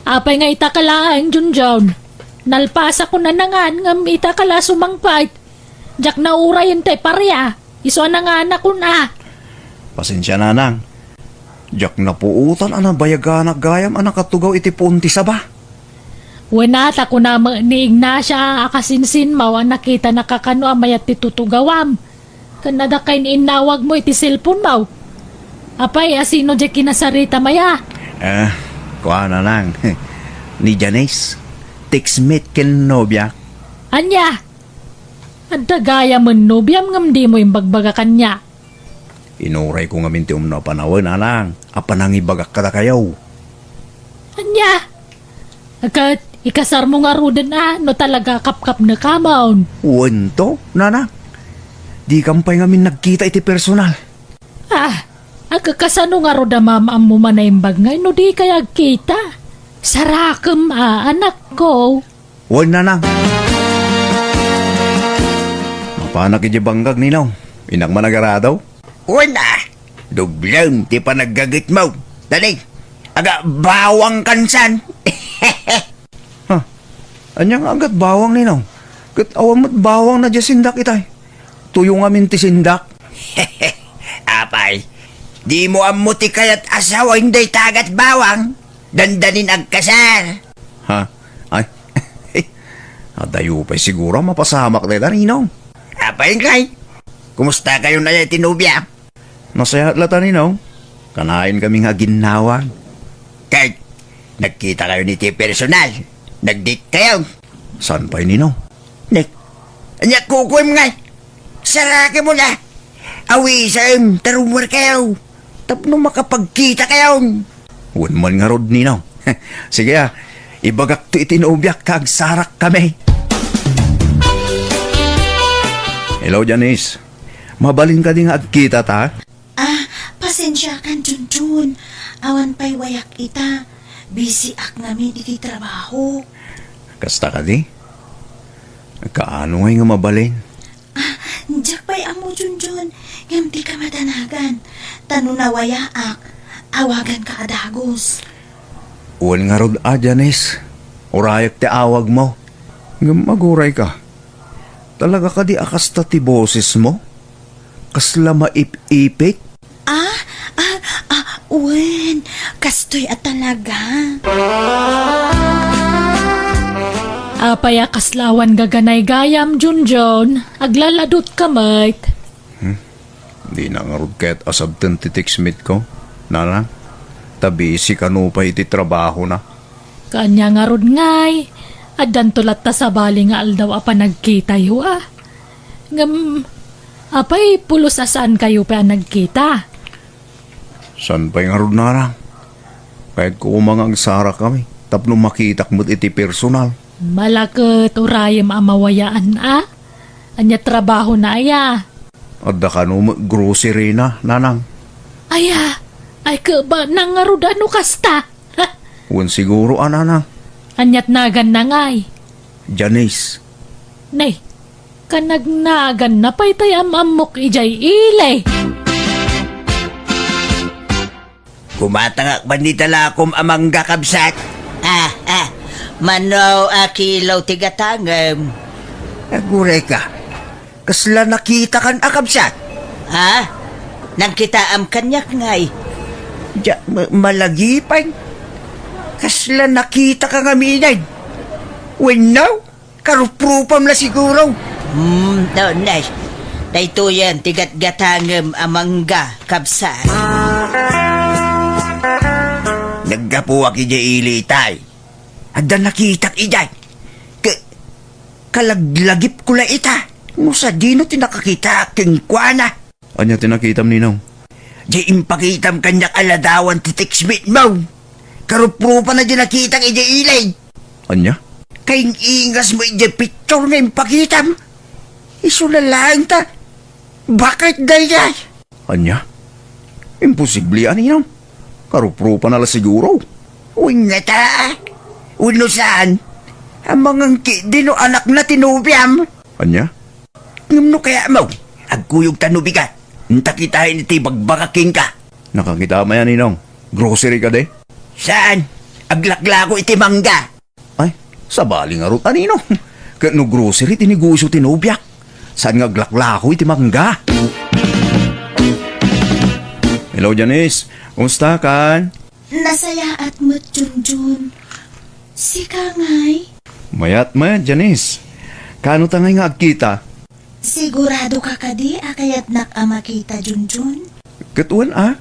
Apay nga ita ka laeng, Junjun? Nalpasakon a nangan ngem ita ka la sumangpet. Diak naurayen tay paria. Isu a nanganakon a. Pasensia, nanang. Diak napuotan a nabayaganak gayam a nakatugaw iti puon ti saba. Wen a, ta kuna met ni Ignacia a kasinsinmo a nakitanaka kano a mayat ti tutugawam. Ken adda kay ni innawagmo iti cellphone-mo. Apay, a sino diay kinasaritam aya? Eh, kuana lang. Ni Janice, textmate ken nobia. Ania? Adda gayamen nobiam ngem dimo imbagbaga kaniak. Inurayko ngamin ti umno a panawen, nanang, a panangibagak kadakayo. Ania? Ket ikasarmo ngaruden a no talaga a kapkapnekamon. Wento, nanang. Dikam pay ngamin nagkita iti personal. Ah, agkasano ngarud a maam-ammo man a imbag ngay no dikay agkita? Sarakem a, anakko. Wen, nanang. Mapanak idiay banggag, ninong. Innak man agarado? Wen a, dublem ti panaggagetmo. Dali, aga bawang kansan. Ha? Ania nga agat bawang, ninong? Ket awan met bawang na diay sindak itay. Tuyo ngamin ti sindak. Apay, dimo ammo ti kayat a sawen dayta agat bawang? Dandanin agkasar. Ha? Ay, adayo pay siguro a mapasamak dayta, ninong. Apay ngay? Kumusta kayo na ti nobia? Nasayaat latta, ninong. Kanayon kami nga aginnawag. Kay, nagkita kayo ni ti personal. Nag-date kayo. Saan pay, ninong? Nek, ania kukuem ngay? Sarakemo na. Awisem, tarumwer kayo. Tapno makapagkita kayo. Wen man ngarud, ninong. Sige a, ibagakto iti nobiak ta agsarak kami. Hello, Janice. Mabalin kadi nga agkita ta? Ah, pasensiakan, Junjun. Awan pay wayak ita. Busy ak ngamin iti trabaho. Kasta kadi? Kaano ngay nga mabalin? Ah, diak pay ammo, Junjun, ngem dika madanagan. Ta no nawayaak, awaganka a dagus. Wen ngarud a, Janice. Urayak ti awagmo. Ngem agurayka. Talaga kadi a kasta ti bosesmo? Kasla maip-ipit? Ah, ah, ah, wen, kastoy a talaga. Apay a kasla awan gaganaygayam, Junjun? Aglaladutka met. Hmm? Dina ngarud ket a sabten ti textmate ko, nanang, ta busy kano pay iti trabahona. Kaanya ngarud ngay, addanto latta sabali nga aldaw a panagkitayo a. Ngem, apay pulos a saan kayo pay a nagkita? Saan pay ngarud, nanang? Kayatko koma nga agsarak kami tapno makitak met iti personal. Malaket urayem a mawayaan a? Ania trabahona aya? Adda kano met grocery na, nanang. Aya, ay keba nang ngarud a no kasta? Wen siguro a, nanang. Aniat naganna ngay? Janice. Nay, kanagnaganna pay tay am-ammok idiay ili. Kumatangak man ni talakom a mangga, kabsat. Ah, ah. Mano a kilo ti gatangem? Aguray ka. Kasla nakitakan a kabsat? Ha? Nangkitaam kaniak ngay? Diak ma-, malagipay. Kasla nakitaka ngamin. Wenno, karuprupam la siguro. Hmm, no, nay. Daytoyen ti gatgatangem a mangga, kabsat. Naggapuak idiay ili itay. Adda nakitak idiay. Ka-, kalaglagipko la ita. No sadino ti nakakitaak kenkuana. Ania ti nakitam, Ninong? Di impakitam kaniak a ladawan ti textmate mo. Karuprupana di nakitak idiay ili. Ania? Kaing-ingas mo idiay picture nga impakitam. Isu na laeng ta. Bakit daydiay? Ania? Imposible a, Ninong. Karuprupana la siguro. Uy, ngata. Wenno saan? Amangan ketdi no anakna ti nobiam. Ania? Ngem no kayatmo, agkuyogta no bigat. Inta kitaen iti bagbagak kenka. Nakakita maya, Ninong. Grocery kadi? Saan? Aglaklako iti mangga. Ay, sabali ngarud a, Ninong. Ket no grocery ti negosyo ti nobiak, saan nga aglaklako iti mangga? Hello, Janice. Kumusta kan? Nasayaat met, Junjun. Sika ngay? Mayat met, Janice. Kaano ta ngay nga agkita? Sigurado ka kadi a kayatnak a makita, Junjun? Ket wen a.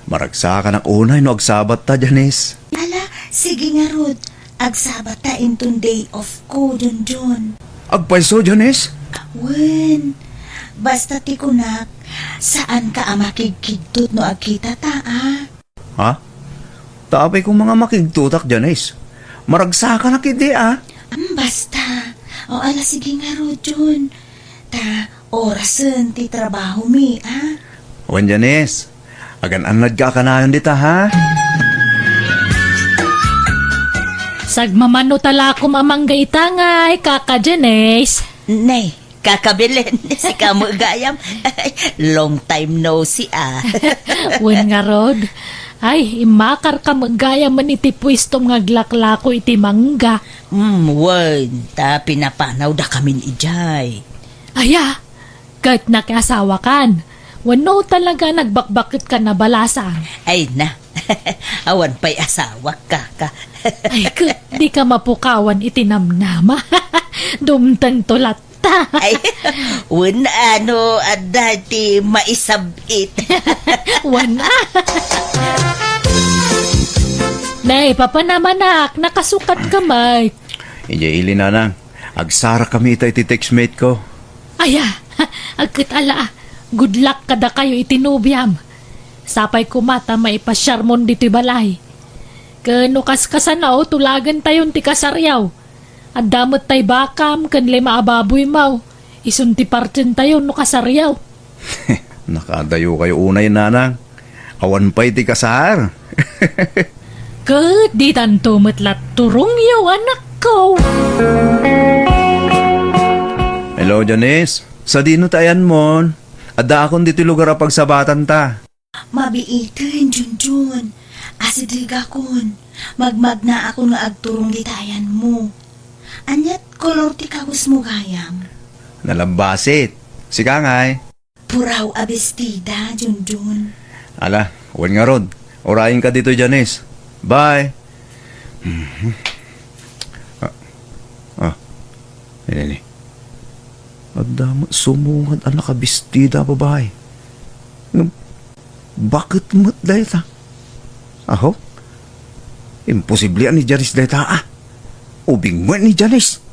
Maragsakanak unay no agsabatta, Janice. Ala, sige ngarud. Agsabatta inton day off ko, Junjun. Agpayso, Janice? Wen, basta ti kunak, saanka a makigkigtot no agkitata, a? Ha? Ta apay koma nga makigtotak, Janice? Maragsakanak idi, a? Am, basta. O, ala, sige ngarud, Jun. Ta orasen ti trabahomi, a? Wen, Janice. Agan-annadka a kanayon dita, ha? Sagmamano talakom a mangga ita ngay, Kaka Janice. Nay, Kaka Belen, sika met gayam. Long time no see, a. Wen ngarud. Ay, immakarka met gayam iti puestom nga aglaklako iti mangga. Hmm, wen, ta pinapanawdakamin idiay. Aya, ket nakiasawakan. Wenno talaga nagbakbaketkan a balasang? Ay na, awan pay asawak, Kaka. Ay, ket dika mapukawan iti namnama. Dumtengto latta. Ay, wen a no adda ti maisab-it. Wen a. Nay, papanamanak, nakasukatka met. Idiay ili, nanang. Agsarakami ita iti textmate ko. Aya, agket ala, good luck kadakayo iti nobiam. Sapay koma ta maipasiarmon ditoy balay. Ken no kaskasano, tulagentayon ti kasariaw. Adda met tay bakam ken lima a baboymo. Isun ti partientayo no kasariaw. Nakadayokayo unay, nanang. Awan pay ti kasar. Ket ditanto met la turongyo, anakko. Hello, Janice. Sadino ti ayanmon? Addaakon ditoy lugar a pagsabatanta. Mabiiten, Junjun. Asidegakon. Magmagnaakon nga agturong dita ayanmo. Aniat kolor ti kawesmo gayam? Nalabbasit. Sika ngay? Puraw a bestida, Junjun. Ala, wen ngarud. Urayenka ditoy, Janice. Bye. Mhm. Ah. Ah. Ini, ini. Adda met sumungad a nakabestida a babai. Ngem, baket met dayta? Aho? Imposible a ni Janice dayta, a. Ubing met ni Janice.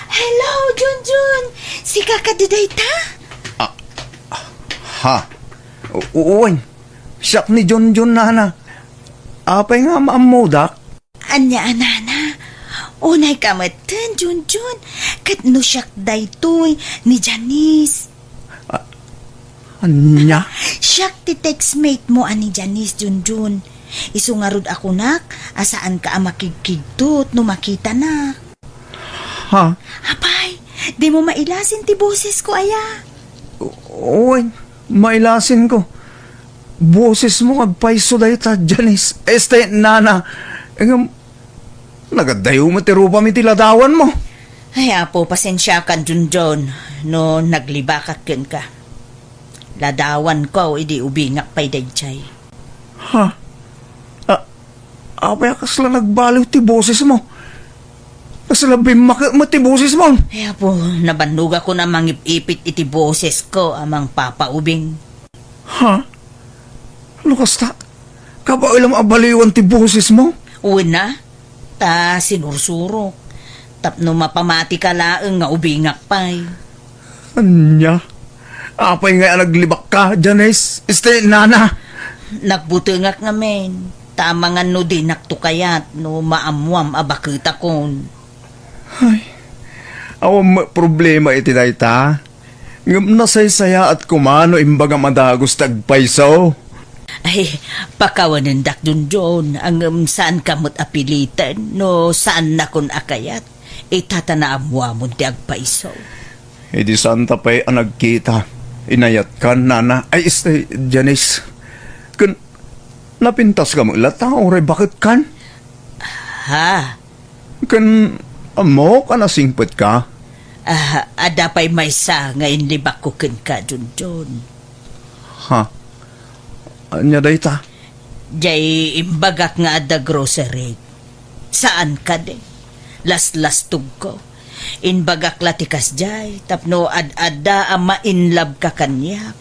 Hello, Junjun! Sika kadi dayta? Ah, ha? U-, wen, siak ni Junjun, nana. Apay nga maammodak? Ania a, nana? Unayka metten, Junjun. Ket no siak daytoy, ni Janice. A-, ania? Siak ti textmate mo a ni Janice, Junjun. Isu ngarud a kunak a saanka a makigkigtot no makitanak. Ha? Apay, dimo mailasin ti bosesko aya? Wen, mailasinko. Bosesmo nga agpayso dayta, Janice. Este, nana. Ngem, nagadayo met ti rupam iti ladawanmo. Ay, Apo, pasensiakan, Junjun, no naglibakak kenka. Ladawanko idi ubingak pay daydiay. Ha? A-, apay a kasla nagbaliw ti bosesmo? Kasla bimmaket met ti bosesmo? Ay, Apo, nabannogakon a mangip-ipit iti bosesko a mangpapaubing. Ha? No kasta, kabaelam a baliwan ti bosesmo? Wen a, ta sinursurok. Tapno mapamatika laeng nga ubingak pay. Ania? Apay ngay a naglibakka, Janice? Este, nana? Nagbutengak ngamin. Ta amangan no dinakto kayat no maammoam a baketakon. Ay, awan met problema iti dayta. Ngem nasaysayaat koma no imbagam a dagus ti agpayso. Ay, pakawanendak, Junjun, ngem saanka met a piliten no saannakon a kayat. Ita ta naammoamon ti agpayso. Idi saanta pay a nagkita, inayatkan, nana, ay, este, Janice. Ken napintaska met latta, uray baketkan? Ha? Ken ammok a nasingpetka? Ah, adda pay maysa nga inlibakko kenka, Junjun. Ha? Ania dayta? Jay imbagak nga adda grocery. Saan kadi? Laslastogko. Imbagak la ti kasdiay tapno ad-adda a ma-in love ka kaniak.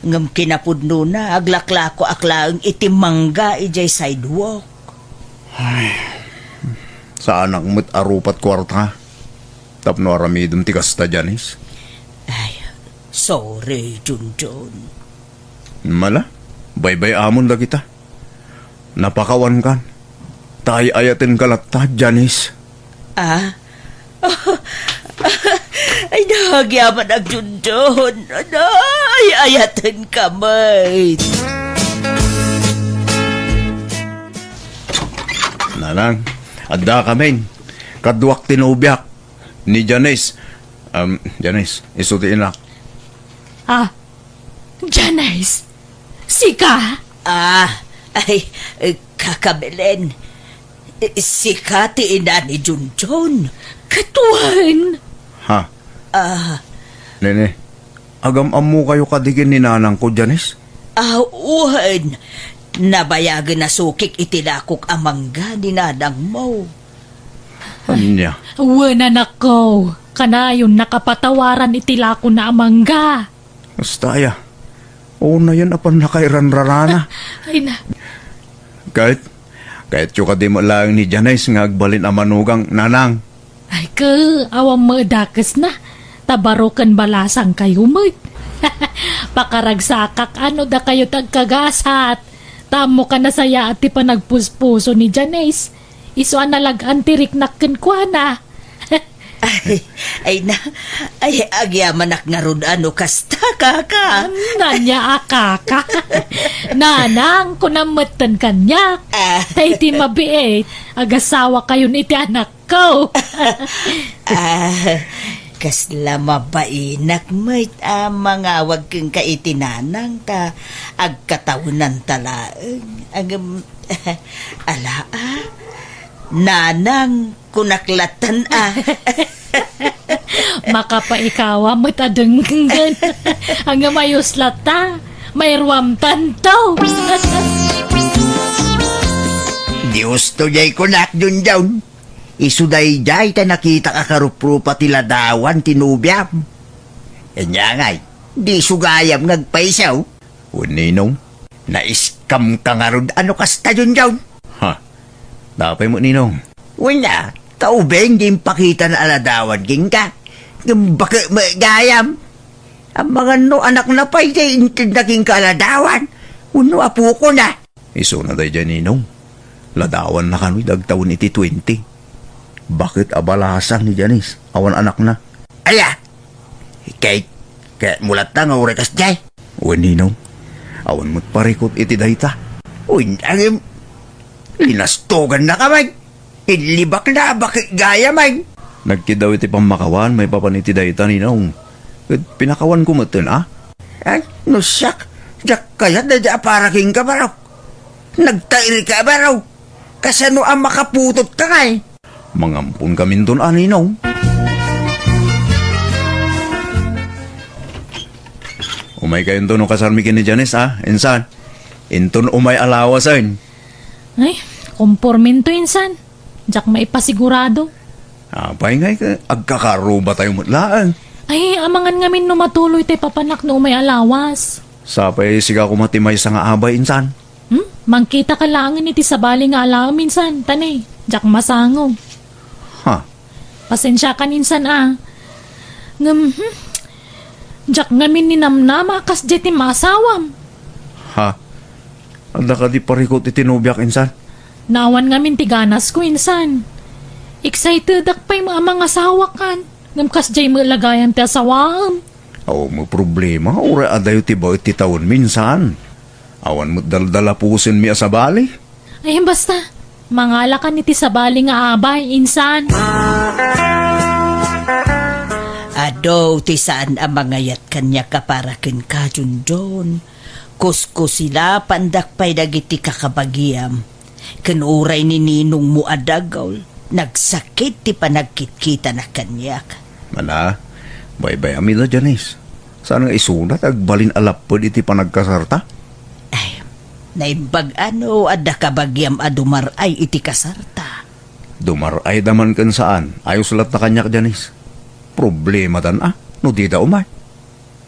Ngem kinapudnona, aglaklakoak laeng iti mangga idiay sidewalk. Ay, saanak met a rupat kuarta tapno aramidem ti kasta, Janice. Ay, sorry, Junjun. Mala, baybay-amon dagita. Napakawankan. Ta ay-ayatenka latta, Janice. Ah? Ay, nagyaman, Junjun. Ay, ayatenka met. Nanang, adda kamin. Kaduak ti nobiak. Ni Janice. Um, Janice, isu ti inak. Ah, Janice, sika? Ah, ay, eh, Kaka Belen. Eh, sika ti ina ni Junjun. Ket wen. Ha? Ah. Nene, agam-ammokayo kadi ken ni nanangko, Janice? Ah, wen. Nabayagen a sukik iti lakok a mangga ni nanangmo. Ania? Wen, anakko. Kanayon a kapatawaran iti lakona a mangga. Kasta aya. Unayen a pannakairanrarana. Ay na. Ket, kayatyo kadi met laeng ni Janice nga agbalin a manugang, nanang? Ay, ke, awan met dakesna. Ta baro ken balasangkayo met. Pakaragsakak a no dakayo ti agkagasat. Ta ammoka a nasayaat ti panagpuspuso ni Janice. Isu a nalag-an ti riknak kenkuana. Ay, ay na, ay, agyamanak ngarud a no kasta, kaka. Ania a kaka? Nanang, kunam metten kaniak. Ah. Ta iti mabiit, agasawakayon iti anakko. Ah, kasla mabainak met a mangawag kenka iti nanang ta agkatawenanta laeng. Ngem, ala, ah, nanang, kunak lattan a. Makapaikawa met a denggengen. Ngem ayos latta. Mairuamtanto. Dios to jay kunak, Junjun. Isu daydiay ta nakitak a karuprupa ti ladawan ti nobiam. Ania ngay, di isu gayam nga agpaisaw? Wen, Ninong. Naiskam ka ngarud a no kasta, Junjun? Ha? Dapay met, Ninong. Wen a, ta ubing di impakitana a ladawan kenka. Ngem baket met gayam. Amangan no anakna pay ti intedna kenka a ladawan wenno apokona. Isuna daydiay, Ninong. Ladawanna kano iti agtawen iti twenty. Baket a balasan ni Janice, awan anakna. Aya? Kay, kayatmo latta nga uray kasdiay? Wen, Ninong. Awan met parikut iti dayta. Wen, ngem, linastogannaka met. Inlibakna a baket gayam. Nagkiddaw iti pammakawan maipapan iti dayta, Ninong. Ket pinakawanko metten, a? Ay, no siak, diak kayat daydi a para kenka, barok. Nagtairka, barok. Kasano a makaputotka ngay? Mangamponkaminton a, Ninong. Umaykayonto no kasarmi ken ni Janice, a, insan. Inton umay a lawasen. Ay, kompormento insan. Diak maipasigurado. Apay ngay, agkakarubatayo met laeng. Ay, amangan ngamin no matuloy ti papanak no umay a lawas. Sapay sika koma ti maysa nga abay insan. Hmm? Mangkitaka laengen iti sabali nga alaem insan, ta ne, diak masango. Ha? Pasensiakan insan a. Ngem, hmm, diak ngamin ninamnama a kasdiay ti maasawam. Ha? Adda kadi parikut iti nobiak insan? Naawan ngamin ti ganasko insan. Excitedak pay a mangasawakan. Ngem kasdiay met la gayam ti asawaem. Awan met problema, uray adayo ti baet ti tawenmi insan. Awan met daldalapusenmi a sabali. Ay, basta, mangalakan iti sabali nga abay, insan. Adu ti saan a mangayat kaniak a para kenka, Junjun. Kuskusilapandak pay dagiti kakabagiam. Ken uray ni ninongmo a dagul, nagsakit ti panagkitkitana kaniak. Mana, baybay-am ida, Janice. Saan nga isuna ti agbalin a lapped iti panagkasarta? Ay, naimbag a no adda kabagiam a dumar-ay iti kasarta. Dumar-ayda man ken saan, ayos latta kaniak, Janice. Problemadan a no dida umay.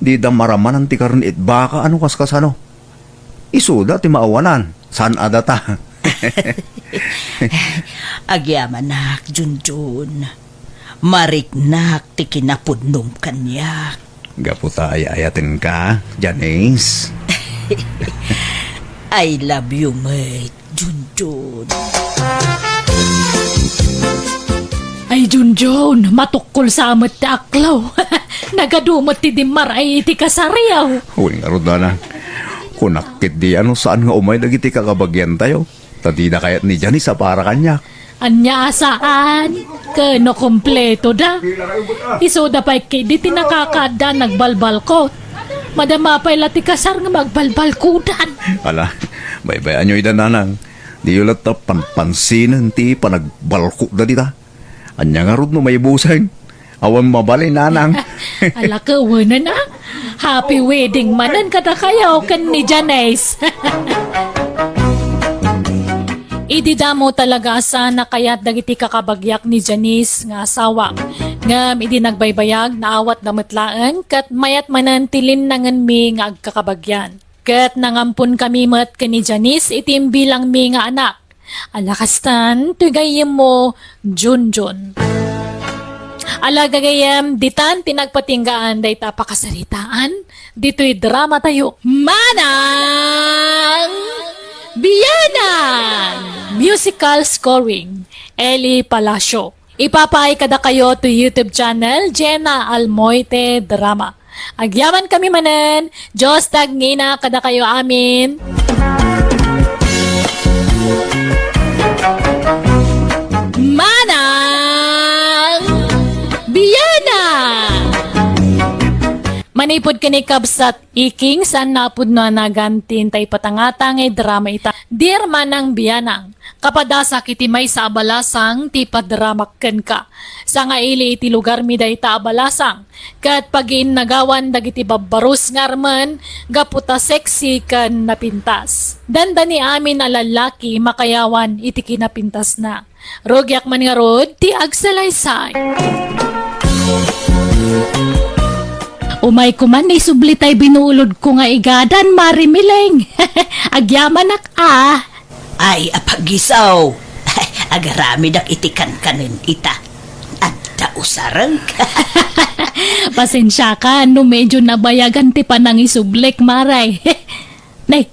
Dida maramanan ti karne it baka a no kaskasano. Isuda ti maawanan, saan a data. Agyamanak, Junjun. Mariknak ti kinapudnom kaniak. Gapu ta ay-ayatenka, Janice. I love you met, Junjun. Ay, Junjun, matukkol sa met ti aklaw. Nagadu met ti dimmaray iti kasariaw. Wen ngarud, nanang. Kunak ketdi a no saan nga umay dagiti kakabagiantayo. Ta dida kayat ni Janice a para kaniak. Ania a saan? Ken no kompleto da. Isuda pay ketdi ti nakakaadda nagbalbalkot. Madama pay la ti kasar nga magbalbalkudan. Ala, baybay-anyo ida, nanang. Diyo latta panpansinen ti panagbalkotda dita. Ania ngarud no maibusen? Awan mabalin, nanang. Ala, kawanan a. Happy wedding manen kadakayo ken ni Janice. Idi damo talaga a saan a kayat dagiti kakabagiak ni Janice nga asawa. Ngem idi nagbaybayag, naawatda met laeng ket mayat manen ti linnangenmi nga agkakabagian. Ket nangamponkami met ken ni Janice iti imbilangmi nga anak. Ala kastan, toy gayyemmo, Junjun. Ala gagayyem, ditan ti nagpatinggaan dayta a pakasaritaan, ditoy drama tayo. Manang Bianang! Musical scoring, Eli Palacio. Ipapaay kadakayo to YouTube channel, Jenna Almoite Drama. Agyamankami manen, Dios tagngina kadakayo amin. Manang Bianang! Manipud ken ni Kabsat Iking, saan a pudno a nagantin ta ipatangata nga idrama ita. Dear Manang Bianang, kapadasak iti maysa a balasang ti padramak kenka. Sangaili iti lugarmi dayta a balasang, ket pagiinnagawan dagiti babbarus nga armen gapu ta sexy ken napintas. Dandani amin a lallaki makayawan iti kinapintasna. Rugiak man ngarud ti agsalaysay. Umayko man isubli tay binulodko nga igadan, Mari Mileng. Agyamanak a. Ay, apagisaw. Agaramidak iti kankanen ita. Adda usareng. Pasensiaka no medyo nabayagan ti panangisublik, Mare. Nay,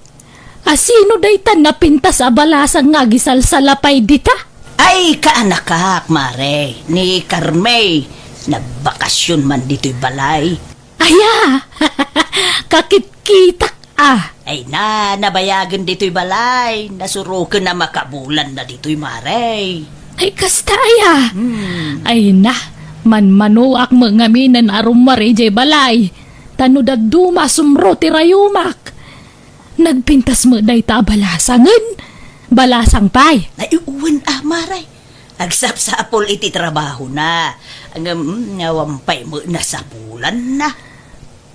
asino dayta napintas a balasang nga agisalsalapay dita? Ay, kaanakak, Mare, ni Carmey. Nagbakasyon man ditoy balay. Aya! Kakitkitak a. Ay na, nabayagen ditoy balay. Nasuroken a makabulan na ditoy, Mare. Ay, kasta aya. Hmm. Ay na, manmanoak met ngamin a rummuar idiay balay. Ta no dadduma, sumro ti rayumak. Nagpintas met dayta a balasangen. Balasang pay. Ay, wen a, Mare. Agsapsapul iti trabahona. Ngem, mm, awan pay met nasapulanna.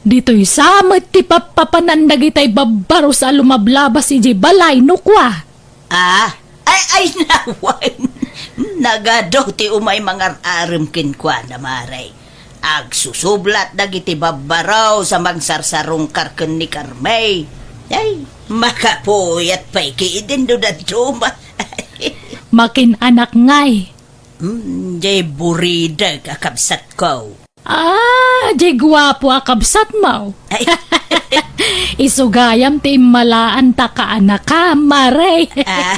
Ditoy sa met ti pappapanan dagitay babbarus a lumablabas idiay balay no kua. Ah, ay, ay, nawan. Nagadu ti umay mangar-arem kenkuana, Mare. Agsusublat dagiti babbarus a mangsarsarungkar ken ni Carmey. Ay, makapuyat pay ketdin no dadduma. Makin-anak ngay. Hmm, jay buridek a kabsatko. Ah, jay guapo a kabsatmo. Ay. Isu gayam ti immalaanta kaanakam, Mare. Ah.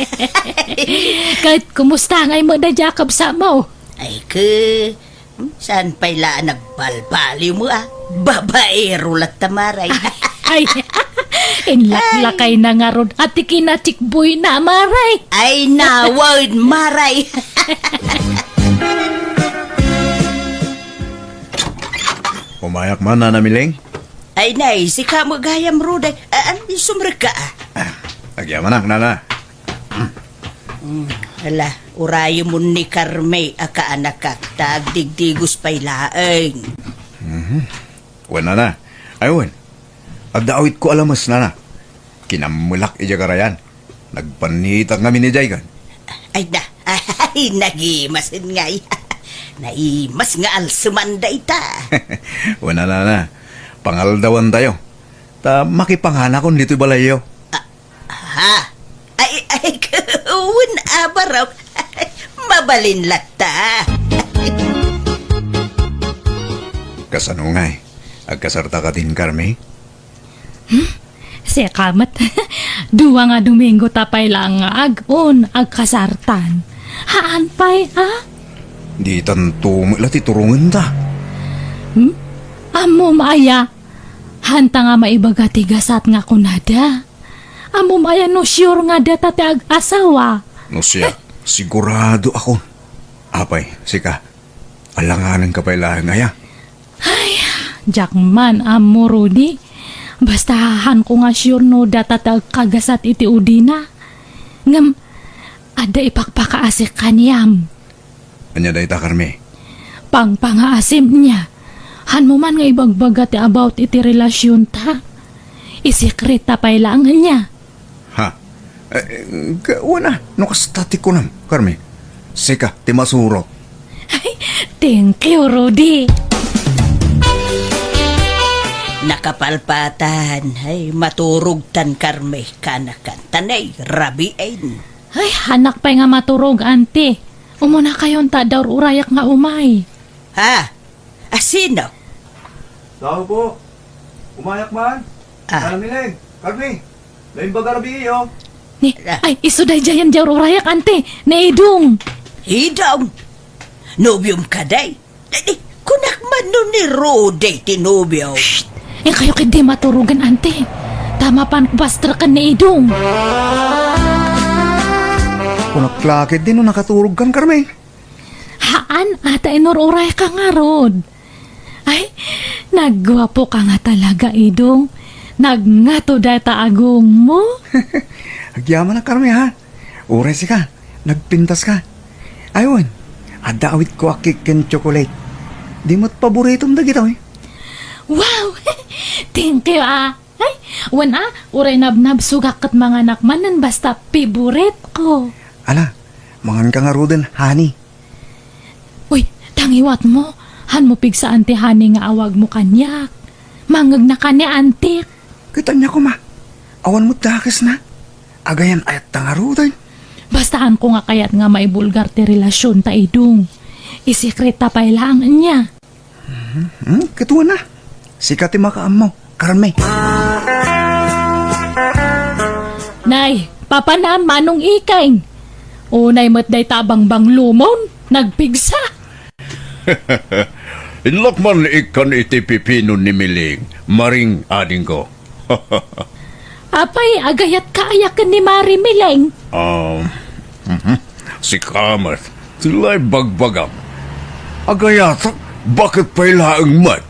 Ket kumusta ngay met daydiay a kabsatmo? Ay, ke, hmm, saan pay la a nagbalbaliwmo a? Babaero latta, Mare. Ay, inlaklakayna ngarud a ti kinachikboyna, Mare. Ay, nawan, Mare. Umayak man, Nana Mileng. Ay, nay, sika met gayam, Ruday. Ah, ah, sumrekka, ah. Ah, agyamanak, Nana. Mm, ala, urayemon ni Carmey a kaanakak, ta agdigdigos pay laeng. Mhm. Wen, Nana. Ay, wen. Adda awitko a lames, Nana. Kinammelak idiay karayan. Nagpannitak ngamin idiay kan. Ay na, ay, nagimasen ngay. Naimas nga alseman dayta. Wen a, nana, pangaldawantayo. Ta makipanganakon ditoy balayyo. Ah, ha? Ay, ay, wen a, barok. Mabalin latta. Kasano ngay? Agkasarta kadin, Carmi? Hmm? Sika met. Dua nga Domingo ta pay laeng nga ag-un, agkasartan. Haan pay, a? Ditanto met la ti turongenta. Hmm? Ammom aya? Hanta nga maibaga ti gasat nga kunada. Ammom aya no sure nga data ti ag-asawa? No siak, sigurado ako. Apay, sika, alanganenka pay laeng aya? Ay, diak man ammo, Rudy. Basta haanko nga sure no data ti agkagasat iti udina. Ngem, adda ipakpakaasik kaniam. Ania dayta, Carmi? Pangpangaasim nia. Hanmo man nga ibagbaga ti about iti relasionta. Isekreta pay laeng nia. Ha? Eh, ka-, wen a, no kasta ti kunam, Carmi. Sika ti masurot. Ay, thank you, Rudy. Nakapalpatan, ay, maturogtan, Carmi, kanakan. Tanay, rabiin. Ay, hanak pay nga maturog, Auntie. Umunakayon ta adda ur-urayak nga umay. Ha? A sino? Tao po. Umayak man. Ah. Nana Mileng, Carmi, naimbag a rabii, oh. Ni, ah, ay, isu daydiayen diay ur-urayak, Auntie. Ni Idong. Idong? Nobiom kadi? Di, di, kunak man no ni Rudy ti nobio. Shh! Inkayo ketdi maturogen, Auntie. Ta mapan bastreken ni Idong. Kunak la ketdi no nakaturogkan, Carmi. Haan a ta inur-urayka ngarud. Ay, nagguapoka nga talaga, Idong. Nagngato dayta agongmo. Agyaman a, Carmi, ha? Uray sika, nagpintaska. Ay wen, adda awitko a cake ken chocolate. Di met paboritom dagitoy? Wow! Thank you, a. Ay, wen a, uray nabnabsogak ket manganak manen basta favorite ko. Ala, manganka ngaruden, honey. Uy, tangiwatmo, hanmo pigsaan ti honey nga awagmo kaniak. Mangngegna kaniak, Auntie. Ket ania koma, awan met dakesna. Agayan-ayatta ngaruden. Basta haanko nga kayat nga maibulgar ti relasionta, Idong. Isekreta pay laeng nia. Hmm, ket wen a. Sika ti makaammo, Carmi. Nay, papanam, Manong Ikeng. Unay met dayta a bangbanglomon, nagpigsa. Inlak man ikkan iti pipino ni Miling, Maring adingko. Apay, agayatka aya ken ni Mari Miling? Um, mhm. Sika met, ti la ibagbagam. Agayatak, baket pay laeng met?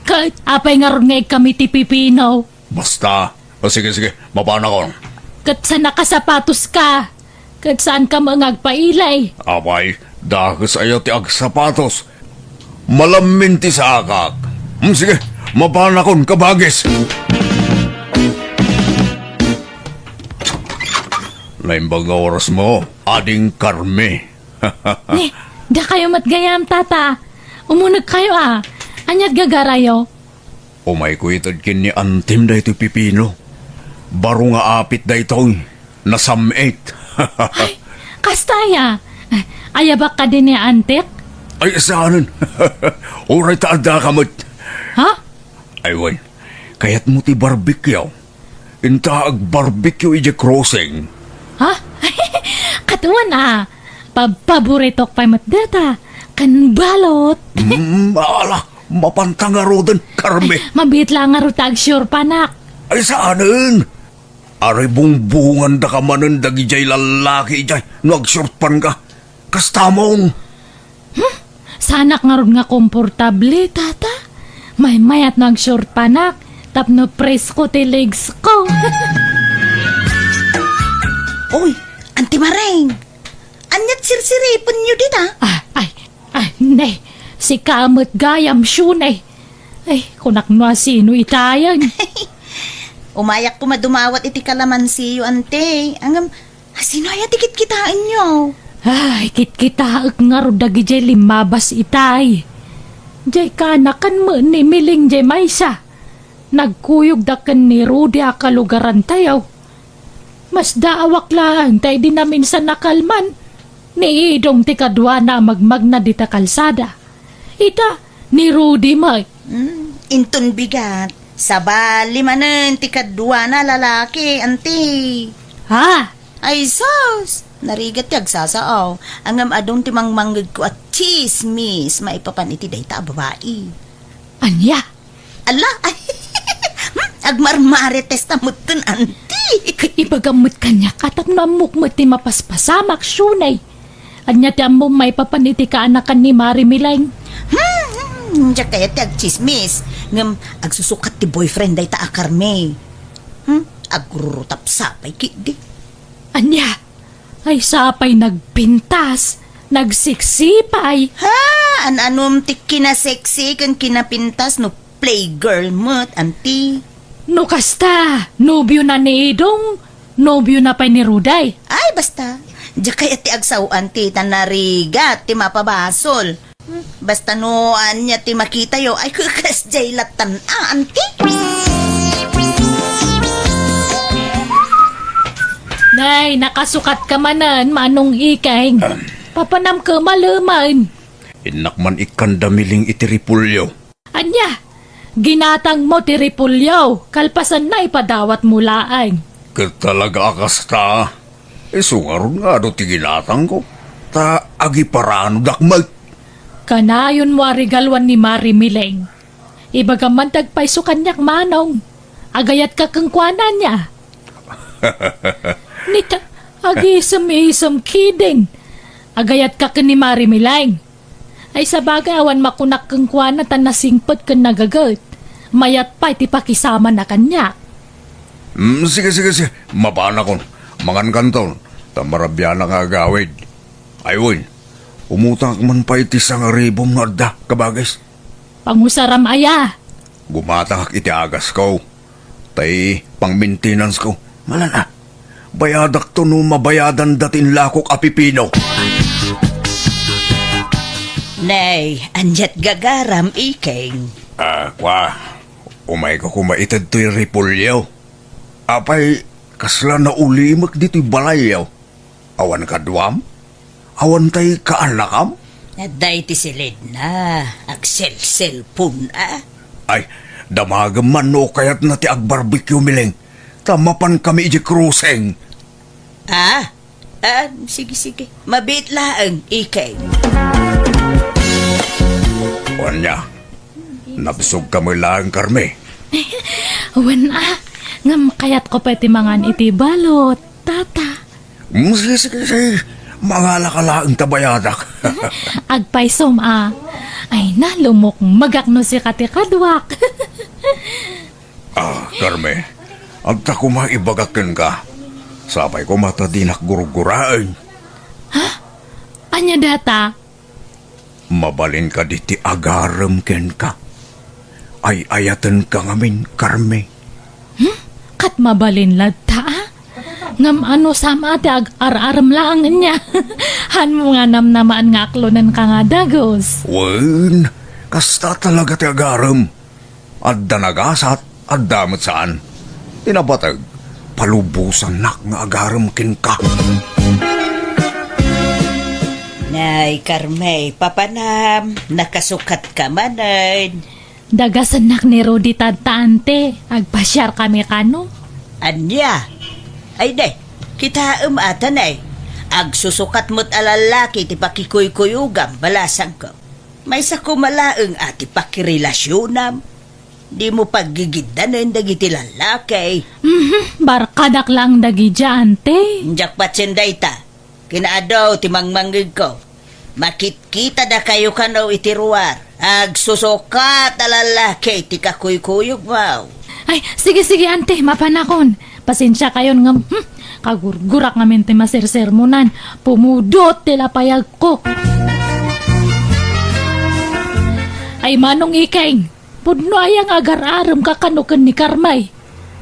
Ket apay ngarud nga ikkam iti pipino? Basta. O, sige, sige, mapanakon. Ket saan a kasapatoska? Ket saanka met nga agpailay? Apay, dakes aya ti agsapatos. Malammin ti saakak. Hmm, sige, mapanakon, kabagis. Naimbag nga orasmo, Ading Carmi. Ni, dakayo met gayam, Tata. Umunegkayo a. Ania't gagarayo? Umayko ited ken ni Antim daytoy pipino. Baro nga apit daytoy. Nasam-it. Ay, kasta aya? Ayabak kadi ni Antik? Ay, saanen. Uray ta addaka met. Ha? Ay, wen. Kayatmo ti barbecue? Inta agbarbecue idiay crossing. Ha? Ket wen a. Pa-, paboritok pay met dayta. Ken balot. Mm, ala, mapanta ngaruden, Carmi. Mabiit la ngarud ta agsiurpanak. Ay, saanen. Aray, bungbungandaka manen dagidiay lallaki idiay no agsiurpanka. Kastamon. Hmm? Saanak ngarud nga komportable, Tata? Maymayat no agsiurpanak tapno presko ti legs ko. Oy, Auntie Maring! Ania't sirsiripenyo dita? Ah, ay, ay, ne. Sika met gayam, Shune. Ay, kunak no asino itayen. Umayak koma dumawat iti kalamansiyo, Auntie. Ngem, asino aya ti kitkitaenyo? Ay, kitkitaek ngarud dagidiay limmabas itay. Diay kaanakan met ni Miling diay maysa. Nagkuyogda ken ni Rudy a kalugarantayo. Masdaawak laeng ta idi naminsan a kalman, ni Idong ti kaduana a magmagna dita kalsada. Ita, ni Rudy met. Hmm, inton bigat, sabali manen ti kaduana a lalaki, anti. Ha? Ay sus! Narigat ti agsasao. Ngem adun ti mangmangngegko a tsismis maipapan iti dayta a babai. Ania? Ala, ay, hmm, agmarmarites ta metten, anti. Ibagam met kaniak a tapno ammok met ti mapaspasamak, Shunay. Ania ti ammom maipapan iti kaanakan ni Mari Mileng? Hmm, hmm, diak kayat ti agtsismis. Ngem agsusukat ti boyfriend dayta a Carme. Hmm, agrurutapsapay ketdi. Ania? Ay, sapay nagpintas, nagseksipay. Ha? An-anom ti kinaseksi ken kinapintas no playgirl met, anti? No kasta, nobio na ni Idong, nobio na pay ni Rudy. Ay, basta. Diak kayat ti agsao, anti, ta narigat ti mapabasol. Hmm, basta no ania ti makitayo, ay, kekas diay lattan, a, anti? Nay, nakasukat ka manen, Manong Ikeng. Papanam ka maleman. Innak man ikkan da Miling iti repolyo. Ania? Ginatang mo ti repolyo, kalpasan na ipadawat mo laeng. Ket talaga a kasta? Isu ngarud nga adu ti ginatangko, ta agiparanodak met. Kanayon mo a regaluan ni Mari Mileng. Ibagam man ti agpayso kaniak, Manong. Agayat ka kenkuana nia? Nita, agisem-isem kidin. Agayat ka ken ni Mari Mileng. Ay, sabagay, awan makunak kenkuana ta nasingpet ken nagaget. Mayat pay ti pakisamana kaniak. Mm, sige, sige, sige. Mapanakon. Mangankanton. Ta marabianak nga agawid. Ay, wen. Umutangak man pay ti sangaribom nga adda, kabagis. Pangusaram aya? Gumatangak iti agasko. Tay pang-maintenance ko. Malan a. Bayadakto no mabayadan dati inlakok a pipino. Nay, aniat gagaram, Ikeng? Ah, kwa. Umayko koma ited toy repolyo. Apay, kasla naulimek ditoy balayyo? Awan kaduam? Awan tay kaanakam? Adda iti silidna, agselselpon, a? Ay, damagem man no kayatna ti agbarbecue, Miling. Ta mapan kami iti crossing. Ah? Ah, sige, sige. Mabiit laeng, Ikeng. Ania? Nabsog ka met laeng, Carme? Wen a, ngem kayatko pay ti mangan iti balot, tata. Mm, sige, sige, sige. Mangala ka laeng ta bayadak. Agpaysom a. Ay na, lumukmegak no sika ti kaduak. Ah, Carme, adda koma ibagak kenka. Sapay koma ta dinak gurguraen. Ha? Ania data? Mabalin kadi ti agarem kenka? Ay-ayatenka ngamin, Carme. Hmm? Ket mabalin latta, a? Ngem no sama ti ag-ar-arem laeng nia? Hanmo nga namnamaan nga aklonenka nga dagus. Wen, kasta talaga ti agarem. Adda nagasat, adda met saan. Ti napateg, palubosannak nga agarem kenka. Nay, Carme, papanam, nakasukatka manen. Dagasennak ni Rudy tadta, ante, agpasiarkami kano. Ania? Ay, de, kitaem a ta, nay. Agsusukat met a lallaki ti pakikuykuyogam, balasangko. Maysa koma laeng a ti pakirelasionam. Dimo paggigiddanen dagiti lallaki. Mhm, barkadak laeng dagidiay, ante. Diak patien dayta. Kinaadu ti mangmangngegko. Makitkitada kayo kano iti ruar. Agsusukat a lallaki ti kakuykuyogmo. Ay, sige, sige, ante, mapanakon. Pasensia kayon ngem, hmm, kagurgurak ngamin ti masersermonan. Pumudot ti lapayagko. Ay, Manong Ikeng, pudno aya nga agar-aremka kano ken ni Carme?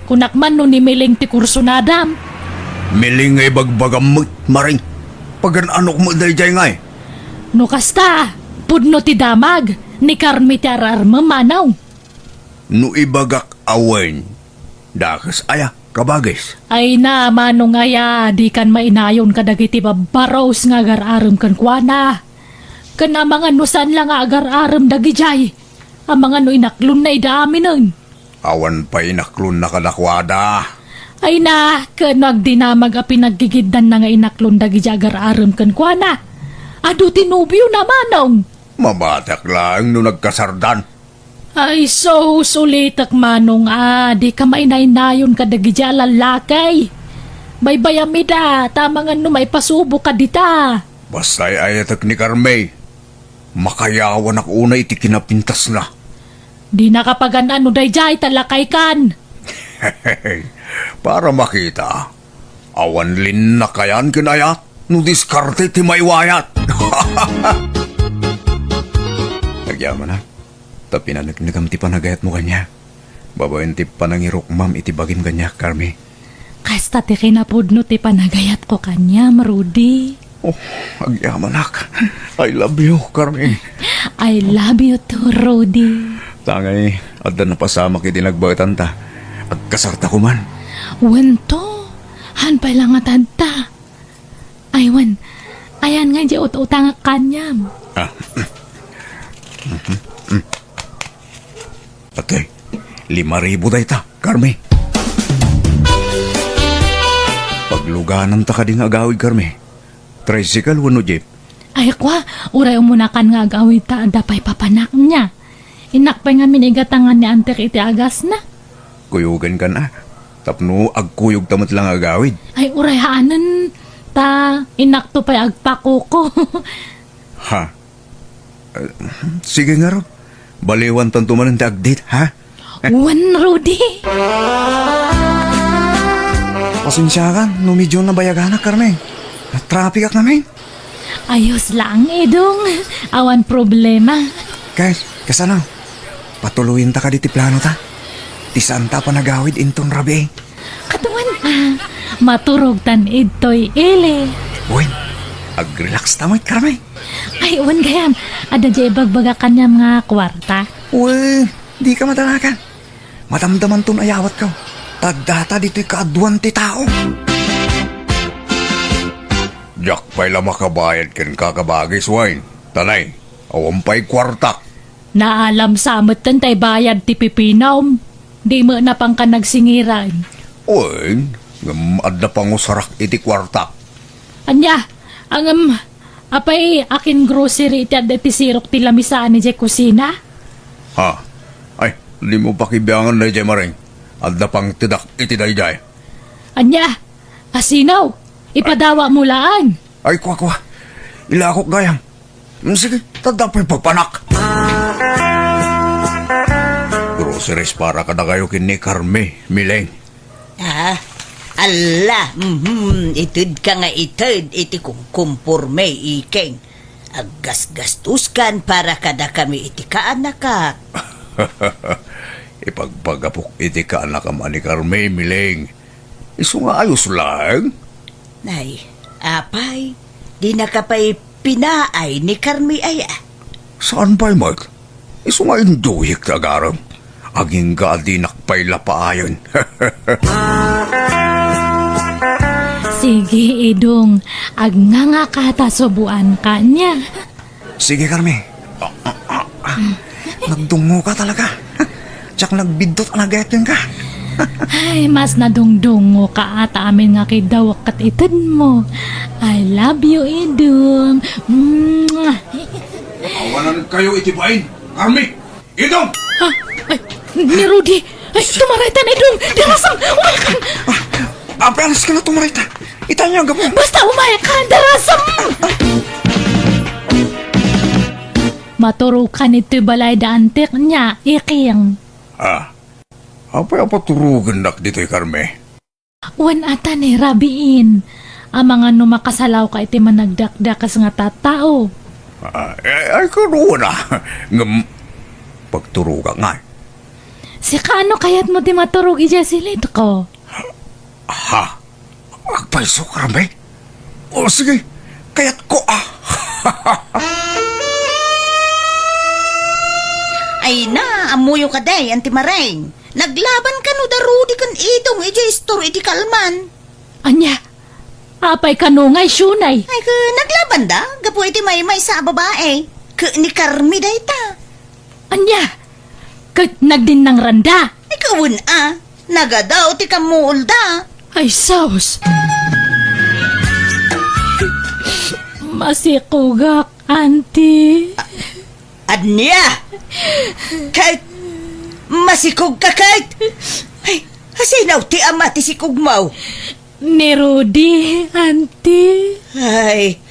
Kunak man no ni Miling ti kursunadam. Miling nga ibagbagam met, Maring. Pagan-anok met daydiay ngay. No kasta, pudno ti damag, ni Carmi ti ar-armem, Manong. No ibagak a wen, dakes aya, kabagis? Ay na, Manong aya, dikan mainayon kadagiti babbaros nga agar-arem kenkuana. Ken amangan no saan la nga agar-arem dagidiay, amangan no inaklonna ida aminen. Awan pay inaklonna kadakuada. Ay na, ken no agdinamag a pinaggigiddanna nga inaklon dagiti agar-arem kenkuana. Adu ti nobiona, Manong. Mabatiak laeng no nagkasardan. Ay, sus, ulitek, Manong, a, dika mainaynayon kadagiti a lallaki. Baybayam ida, ta amangan no maipasuboka dita. Basta ay-ayatek ni Carmi. Makayawanak unay iti kinapintasna. Dinaka pagan-an no daydiay ta lakaykan. Para makita, awan linnakayan ken ayat no diskarte ti maiwayat. Agyamanak, ta pinaneknekam ti panagayatmo kaniak. Babaen ti panangirukmam iti bagim kaniak, Carmi. Kasta ti kinapudno ti panagayatko kaniam, Rudy. Oh, agyamanak. I love you, Carmi. I love you too, Rudy. Tangay, adda napasamak iti nagbaetanta. Agkasarta koman. Wen to, han pay la nga tadta. Ay, wen, ayan nga di ut-utangak kaniam. Ah. Atay, lima ribu dayta, Carmi. Paglugananta kadi nga agawid, Carmi? Tricycle wenno jeep? Ay, kwa, uray umunakan nga agawid ta adda pay papanak niya. Innak pay ngamin igatangan ni Antek iti agasna. Kuyogenkan a, tapno agkuyogta met la nga agawid. Ay, uray haanen, ta innakto pay agpakuko. Ha? Eh, sige ngarud. Baliwantanto manen ti agdit, ha? Wen, Rudy. Pasensiakan no medyo nabayaganak, Carmen. Natrapikak ngamin. Ayos lang, Edong. Awan problema. Kas-, kasano? Patuloyenta kadi ti planota? Ti saanta a panagawid inton rabii. Kaduan, ah, maturogtan idtoy ili. Wen, agrelaxta met, Carmen. Ay, wen gayam. Adda diay ibagbagak kaniam nga kuarta. Wen, dika madanagan. Madamdamanton ayawatko. Ta addata ditoy kaaduan ti tao. Diak pay la makabayad kenka, kabagis, wen. Tanay, awan pay kuartak. Naalam sa metten tay bayad ti pipinam. Di met napangka nagsingiran. Wen, ngem adda pangusarak iti kuartak. Ania, ngem, apay akin grocery iti adda iti sirok ti lamisa ni diay kusina? Ha? Ay, dimo pakibiangan daydiay, Maring. Adda pangtedak iti daydiay. Ania? Asinaw? Ipadawatmo laeng. Ay, kua, kua. Ilakok gayam. Mm, sige, tadda pay papanak. Groceries para kadakayo ken ni Carmi, Mileng. Ah, alla, mhm, itedka nga ited iti kumkumporme, Ikeng. Aggasgastoskan para kadakami iti kaanakak. Ipagpagapok iti kaanakam a ni Carmi, Mileng. Isu nga ayos laeng? Ay, apay, dinaka pay pinaay ni Carmi aya? Saan pay met? Isu nga induyek ti agarem. Agingga a dinak pay la paayen. Sige, Idong. Agngangaka ta suboanka nia. Sige, Carmi. Ah, ah, ah, ah. Nagdungngoka talaga. Diak nagbiddut a nagayat kenka. Ay, mas nadungdungngoka ta amin nga kiddawek ket itedmo. I love you, Idong. Mwah! Awanankayo iti bain, Carmi! Idong! Ah, ay, ni Rudy! Ay, tumaraytan, Idong! Darasem! Umaykan! Ah, apeanas ka na tumarayta. Ita niya ang gapo. Basta umaykan! Darasem! Maturokan ito'y balay da antik niya, Iking. Ah, apay a paturogennak ditoy, Carmi? Wen ata ni rabiin. Amangan no makasalawka iti managdakdakes nga tattao. Ah, ay, ay, kaduana. Ngem, pagturogak ngay. Sika, no kayatmo ti maturog idiay silidko? Ha? Agpayso, Carmi? O, sige. Kayatko, ah. Ay na, ammoyo kadi, Auntie Maring. Naglaban kano da Rudy ken Idong idiay istor idi kalman. Ania? Apay kano nga isyonay? Ay, ke, naglaban da, gapu iti maymaysa a babae. Ke ni Carmi dayta. Ania? Ket nagdinnangranda? Ay, kawen a. Nagadaw ti kammuolda. Ay, sus! Masikogak, Auntie. Ania? Kate, masikogka, Kate? Ay, asino ti ama ti sikogmo? Ni Rudy, Auntie. Ay,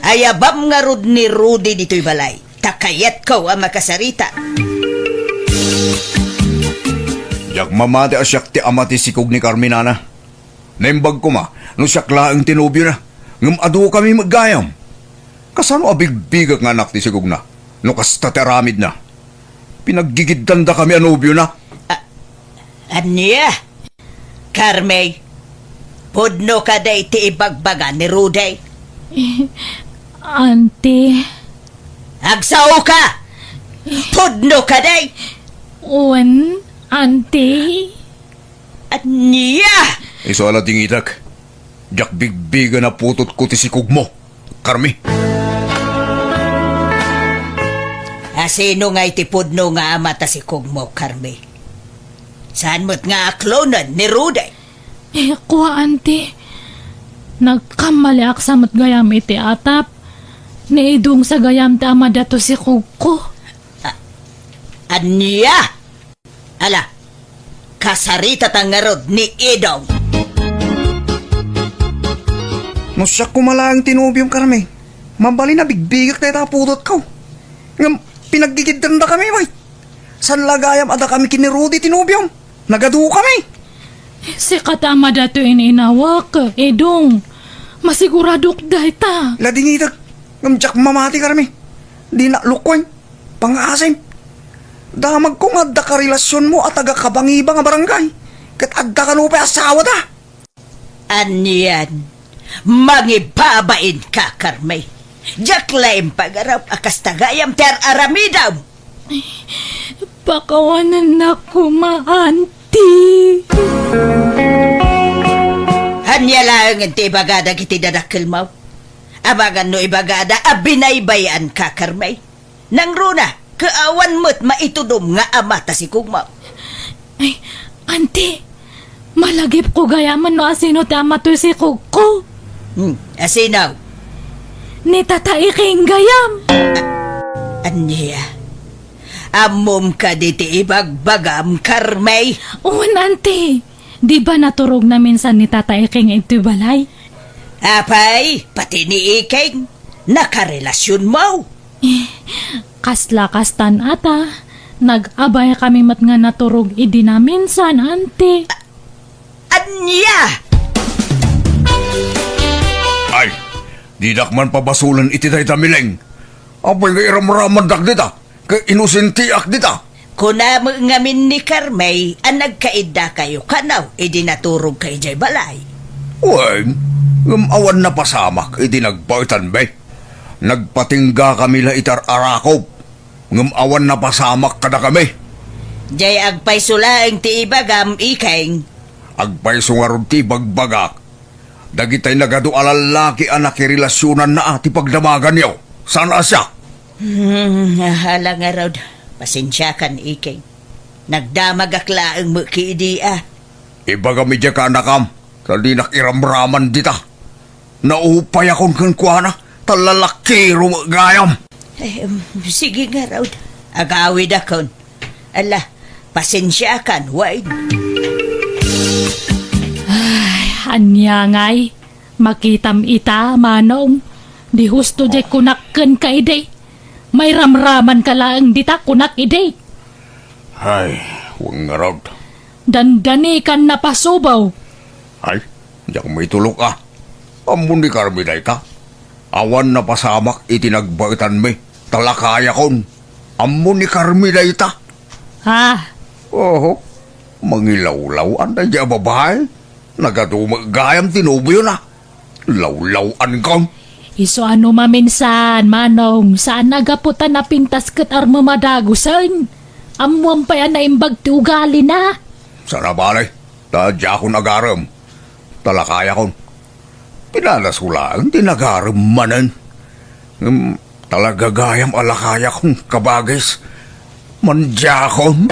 ayabam ngarud ni Rudy ditoy balay. Ta kayatko a makasarita. Diak mamati a siak ti ama ti sikog ni Carmi, nana. Naimbag koma no siak laeng ti nobiona, ngem adukami met gayam. Kasano a bigbigak nga anak ti sikogna no kasta ti aramidna? Pinaggigiddandakami a nobiona. A-, ania? Carmi, pudno kadi ti ibagbaga ni Rudy? Eh, Auntie. Agsaoka! Pudno kadi? Wen, Auntie. Ania? Isu a la dingitek. Diak bigbigen a putotko ti sikogmo, Carmi. Asino ngay ti pudno nga ama ta sikogmo, Carmi? Saan met nga aklonen ni Rudy? Eh, kua, Auntie. Nagkammaliak sa met gayam iti atap. Ni Idong sa gayam ti ama dato sikogko. A-, ania? Ala, kasaritata ngarud ni Idong. No siak koma laeng ti nobiom, Carmi, mabalin a bigbigak dayta a putotko. Ngem pinaggigiddandakami, bay. Saan la gayam a dakami ken ni Rudy ti nobiom? Nagadukami. Sika ti ama dato ininawak, Idong. Masiguradok dayta. La dingitek, ngem diak mamati, Carmi. Dinak lukoen. Pangaasim. Damagko nga adda karelasionmo a taga-Kabangibang a barangay. Ket adda kano pay asawada. Anian, mangibabainka, Carmi. Diak laeng pagarup a kasta gayam ti ar-aramidem. Pakawanennak koma, Auntie. Ania laengen ti ibaga dagiti dadakkelmo? Amangan no ibagada a binaybay-anka, Carmi. Nangruna, ket awan met maitudom nga ama ta sikogmo. Ay, Auntie, malagipko gayamen no asino ti ama toy sikogko. Hmm, asino? Ni Tata Iking gayam. A-, ania? Ammom kadi ti ibagbagam, Carmi? Wen, Auntie. Di ba naturogna minsan ni Tata Iking iti balay? Apay, pati ni Iking, nakarelasionmo? Eh, kasla kastan ata, nag-abay kami met nga naturog idi naminsan, Auntie. A-, ania? Ay, dinak man pabasolen iti dayta, Mileng. Apay nga iramramandak dita? Ket inosentiak dita. Kuna met ngamin ni Carmi a nagkaiddakayo kano idi naturogka idiay balay. Wen, ngem awan napasamak idi nagbaetanmi. Nagpatinggakami la iti ar-arakop, ngem awan napasamak kadakami. Diay agpayso laeng ti ibagam, Iking. Agpayso ngarud ti ibagbagak. Dagitay nagadu a lallaki a nakirelasionanna a ti pagdamaganyo. Saan a siak? Hmm, ala ngarud. Pasensiakan, Iking. Nagdamagak laeng met ket idi a. Ibagam idiay kaanakam, ta dinak iramraman dita. Naupayakon kenkuana, ta lalakiro met gayam. Eh, um, sige ngarud. Agawidakon. Ala, pasensiakan, wen. Ay, ania ngay? Makitam ita, manong. Di husto diay kunak kenka idi. Mairamramanka laeng dita kunak idi. Ay, wen ngarud. Dandani kan napasubaw. Ay, diak maitulok a. Ammo ni Carmi dayta. Awan napasamak iti nagbaetanmi, ta lakayakon. Ammo ni Carmi dayta. Ah. Oho. Mangilawlaw-an daydiay a babai. Nagadu met gayam ti nobiona. Lawlaw-ankon. Isu a no maminsan, Manong, saan a gapu ta napintas ket armo madagusen. Ammoam pay a naimbag ti ugalina. Saan a bale, ta diakon agarem. Ta lakayakon. Pinadaso laeng ti nagarem manen. Ngem talaga gayam a lakayakon, kabagis. Mandiakon.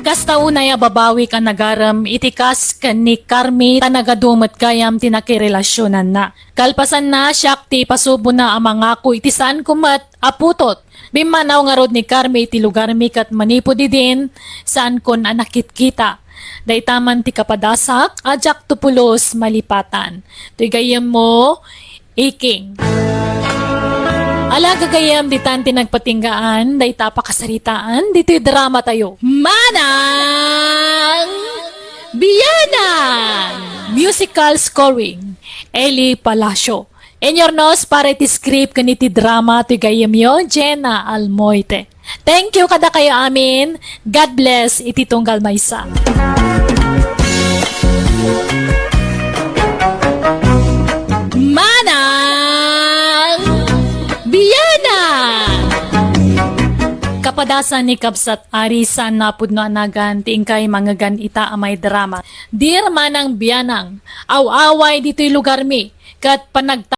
Kasta unay a babawik a nagarem iti kas ken ni Carmi ta nagadu met gayam ti nakirelasionanna. Kalpasanna, siak ti ipasubona a mangako iti saanko met a putot. Bimmanaw ngarud ni Carmi iti lugarmi ket manipud idin, saankon a nakitkita. Dayta man ti kapadasak a diakto pulos malipatan. Toy gayyemmo, Iking. Ala, gagayyem, ditan ti nagpatinggaan dayta pakasaritaan ditoy drama tayo. Manang Bianang! Musical scoring, Eli Palacio. Inyurnos para iti script ken iti drama ti gayyemyo, Jenna Almoite. Thank you kadakayo amin. God bless iti tunggal maysa. Manang Bianang! Kapadasan ni Kabsat Ari, saan a pudno a nagan ti inkay mangngegan ita a maidrama. Dear Manang Bianang, aw-away ditoy lugarmi, ket panagta-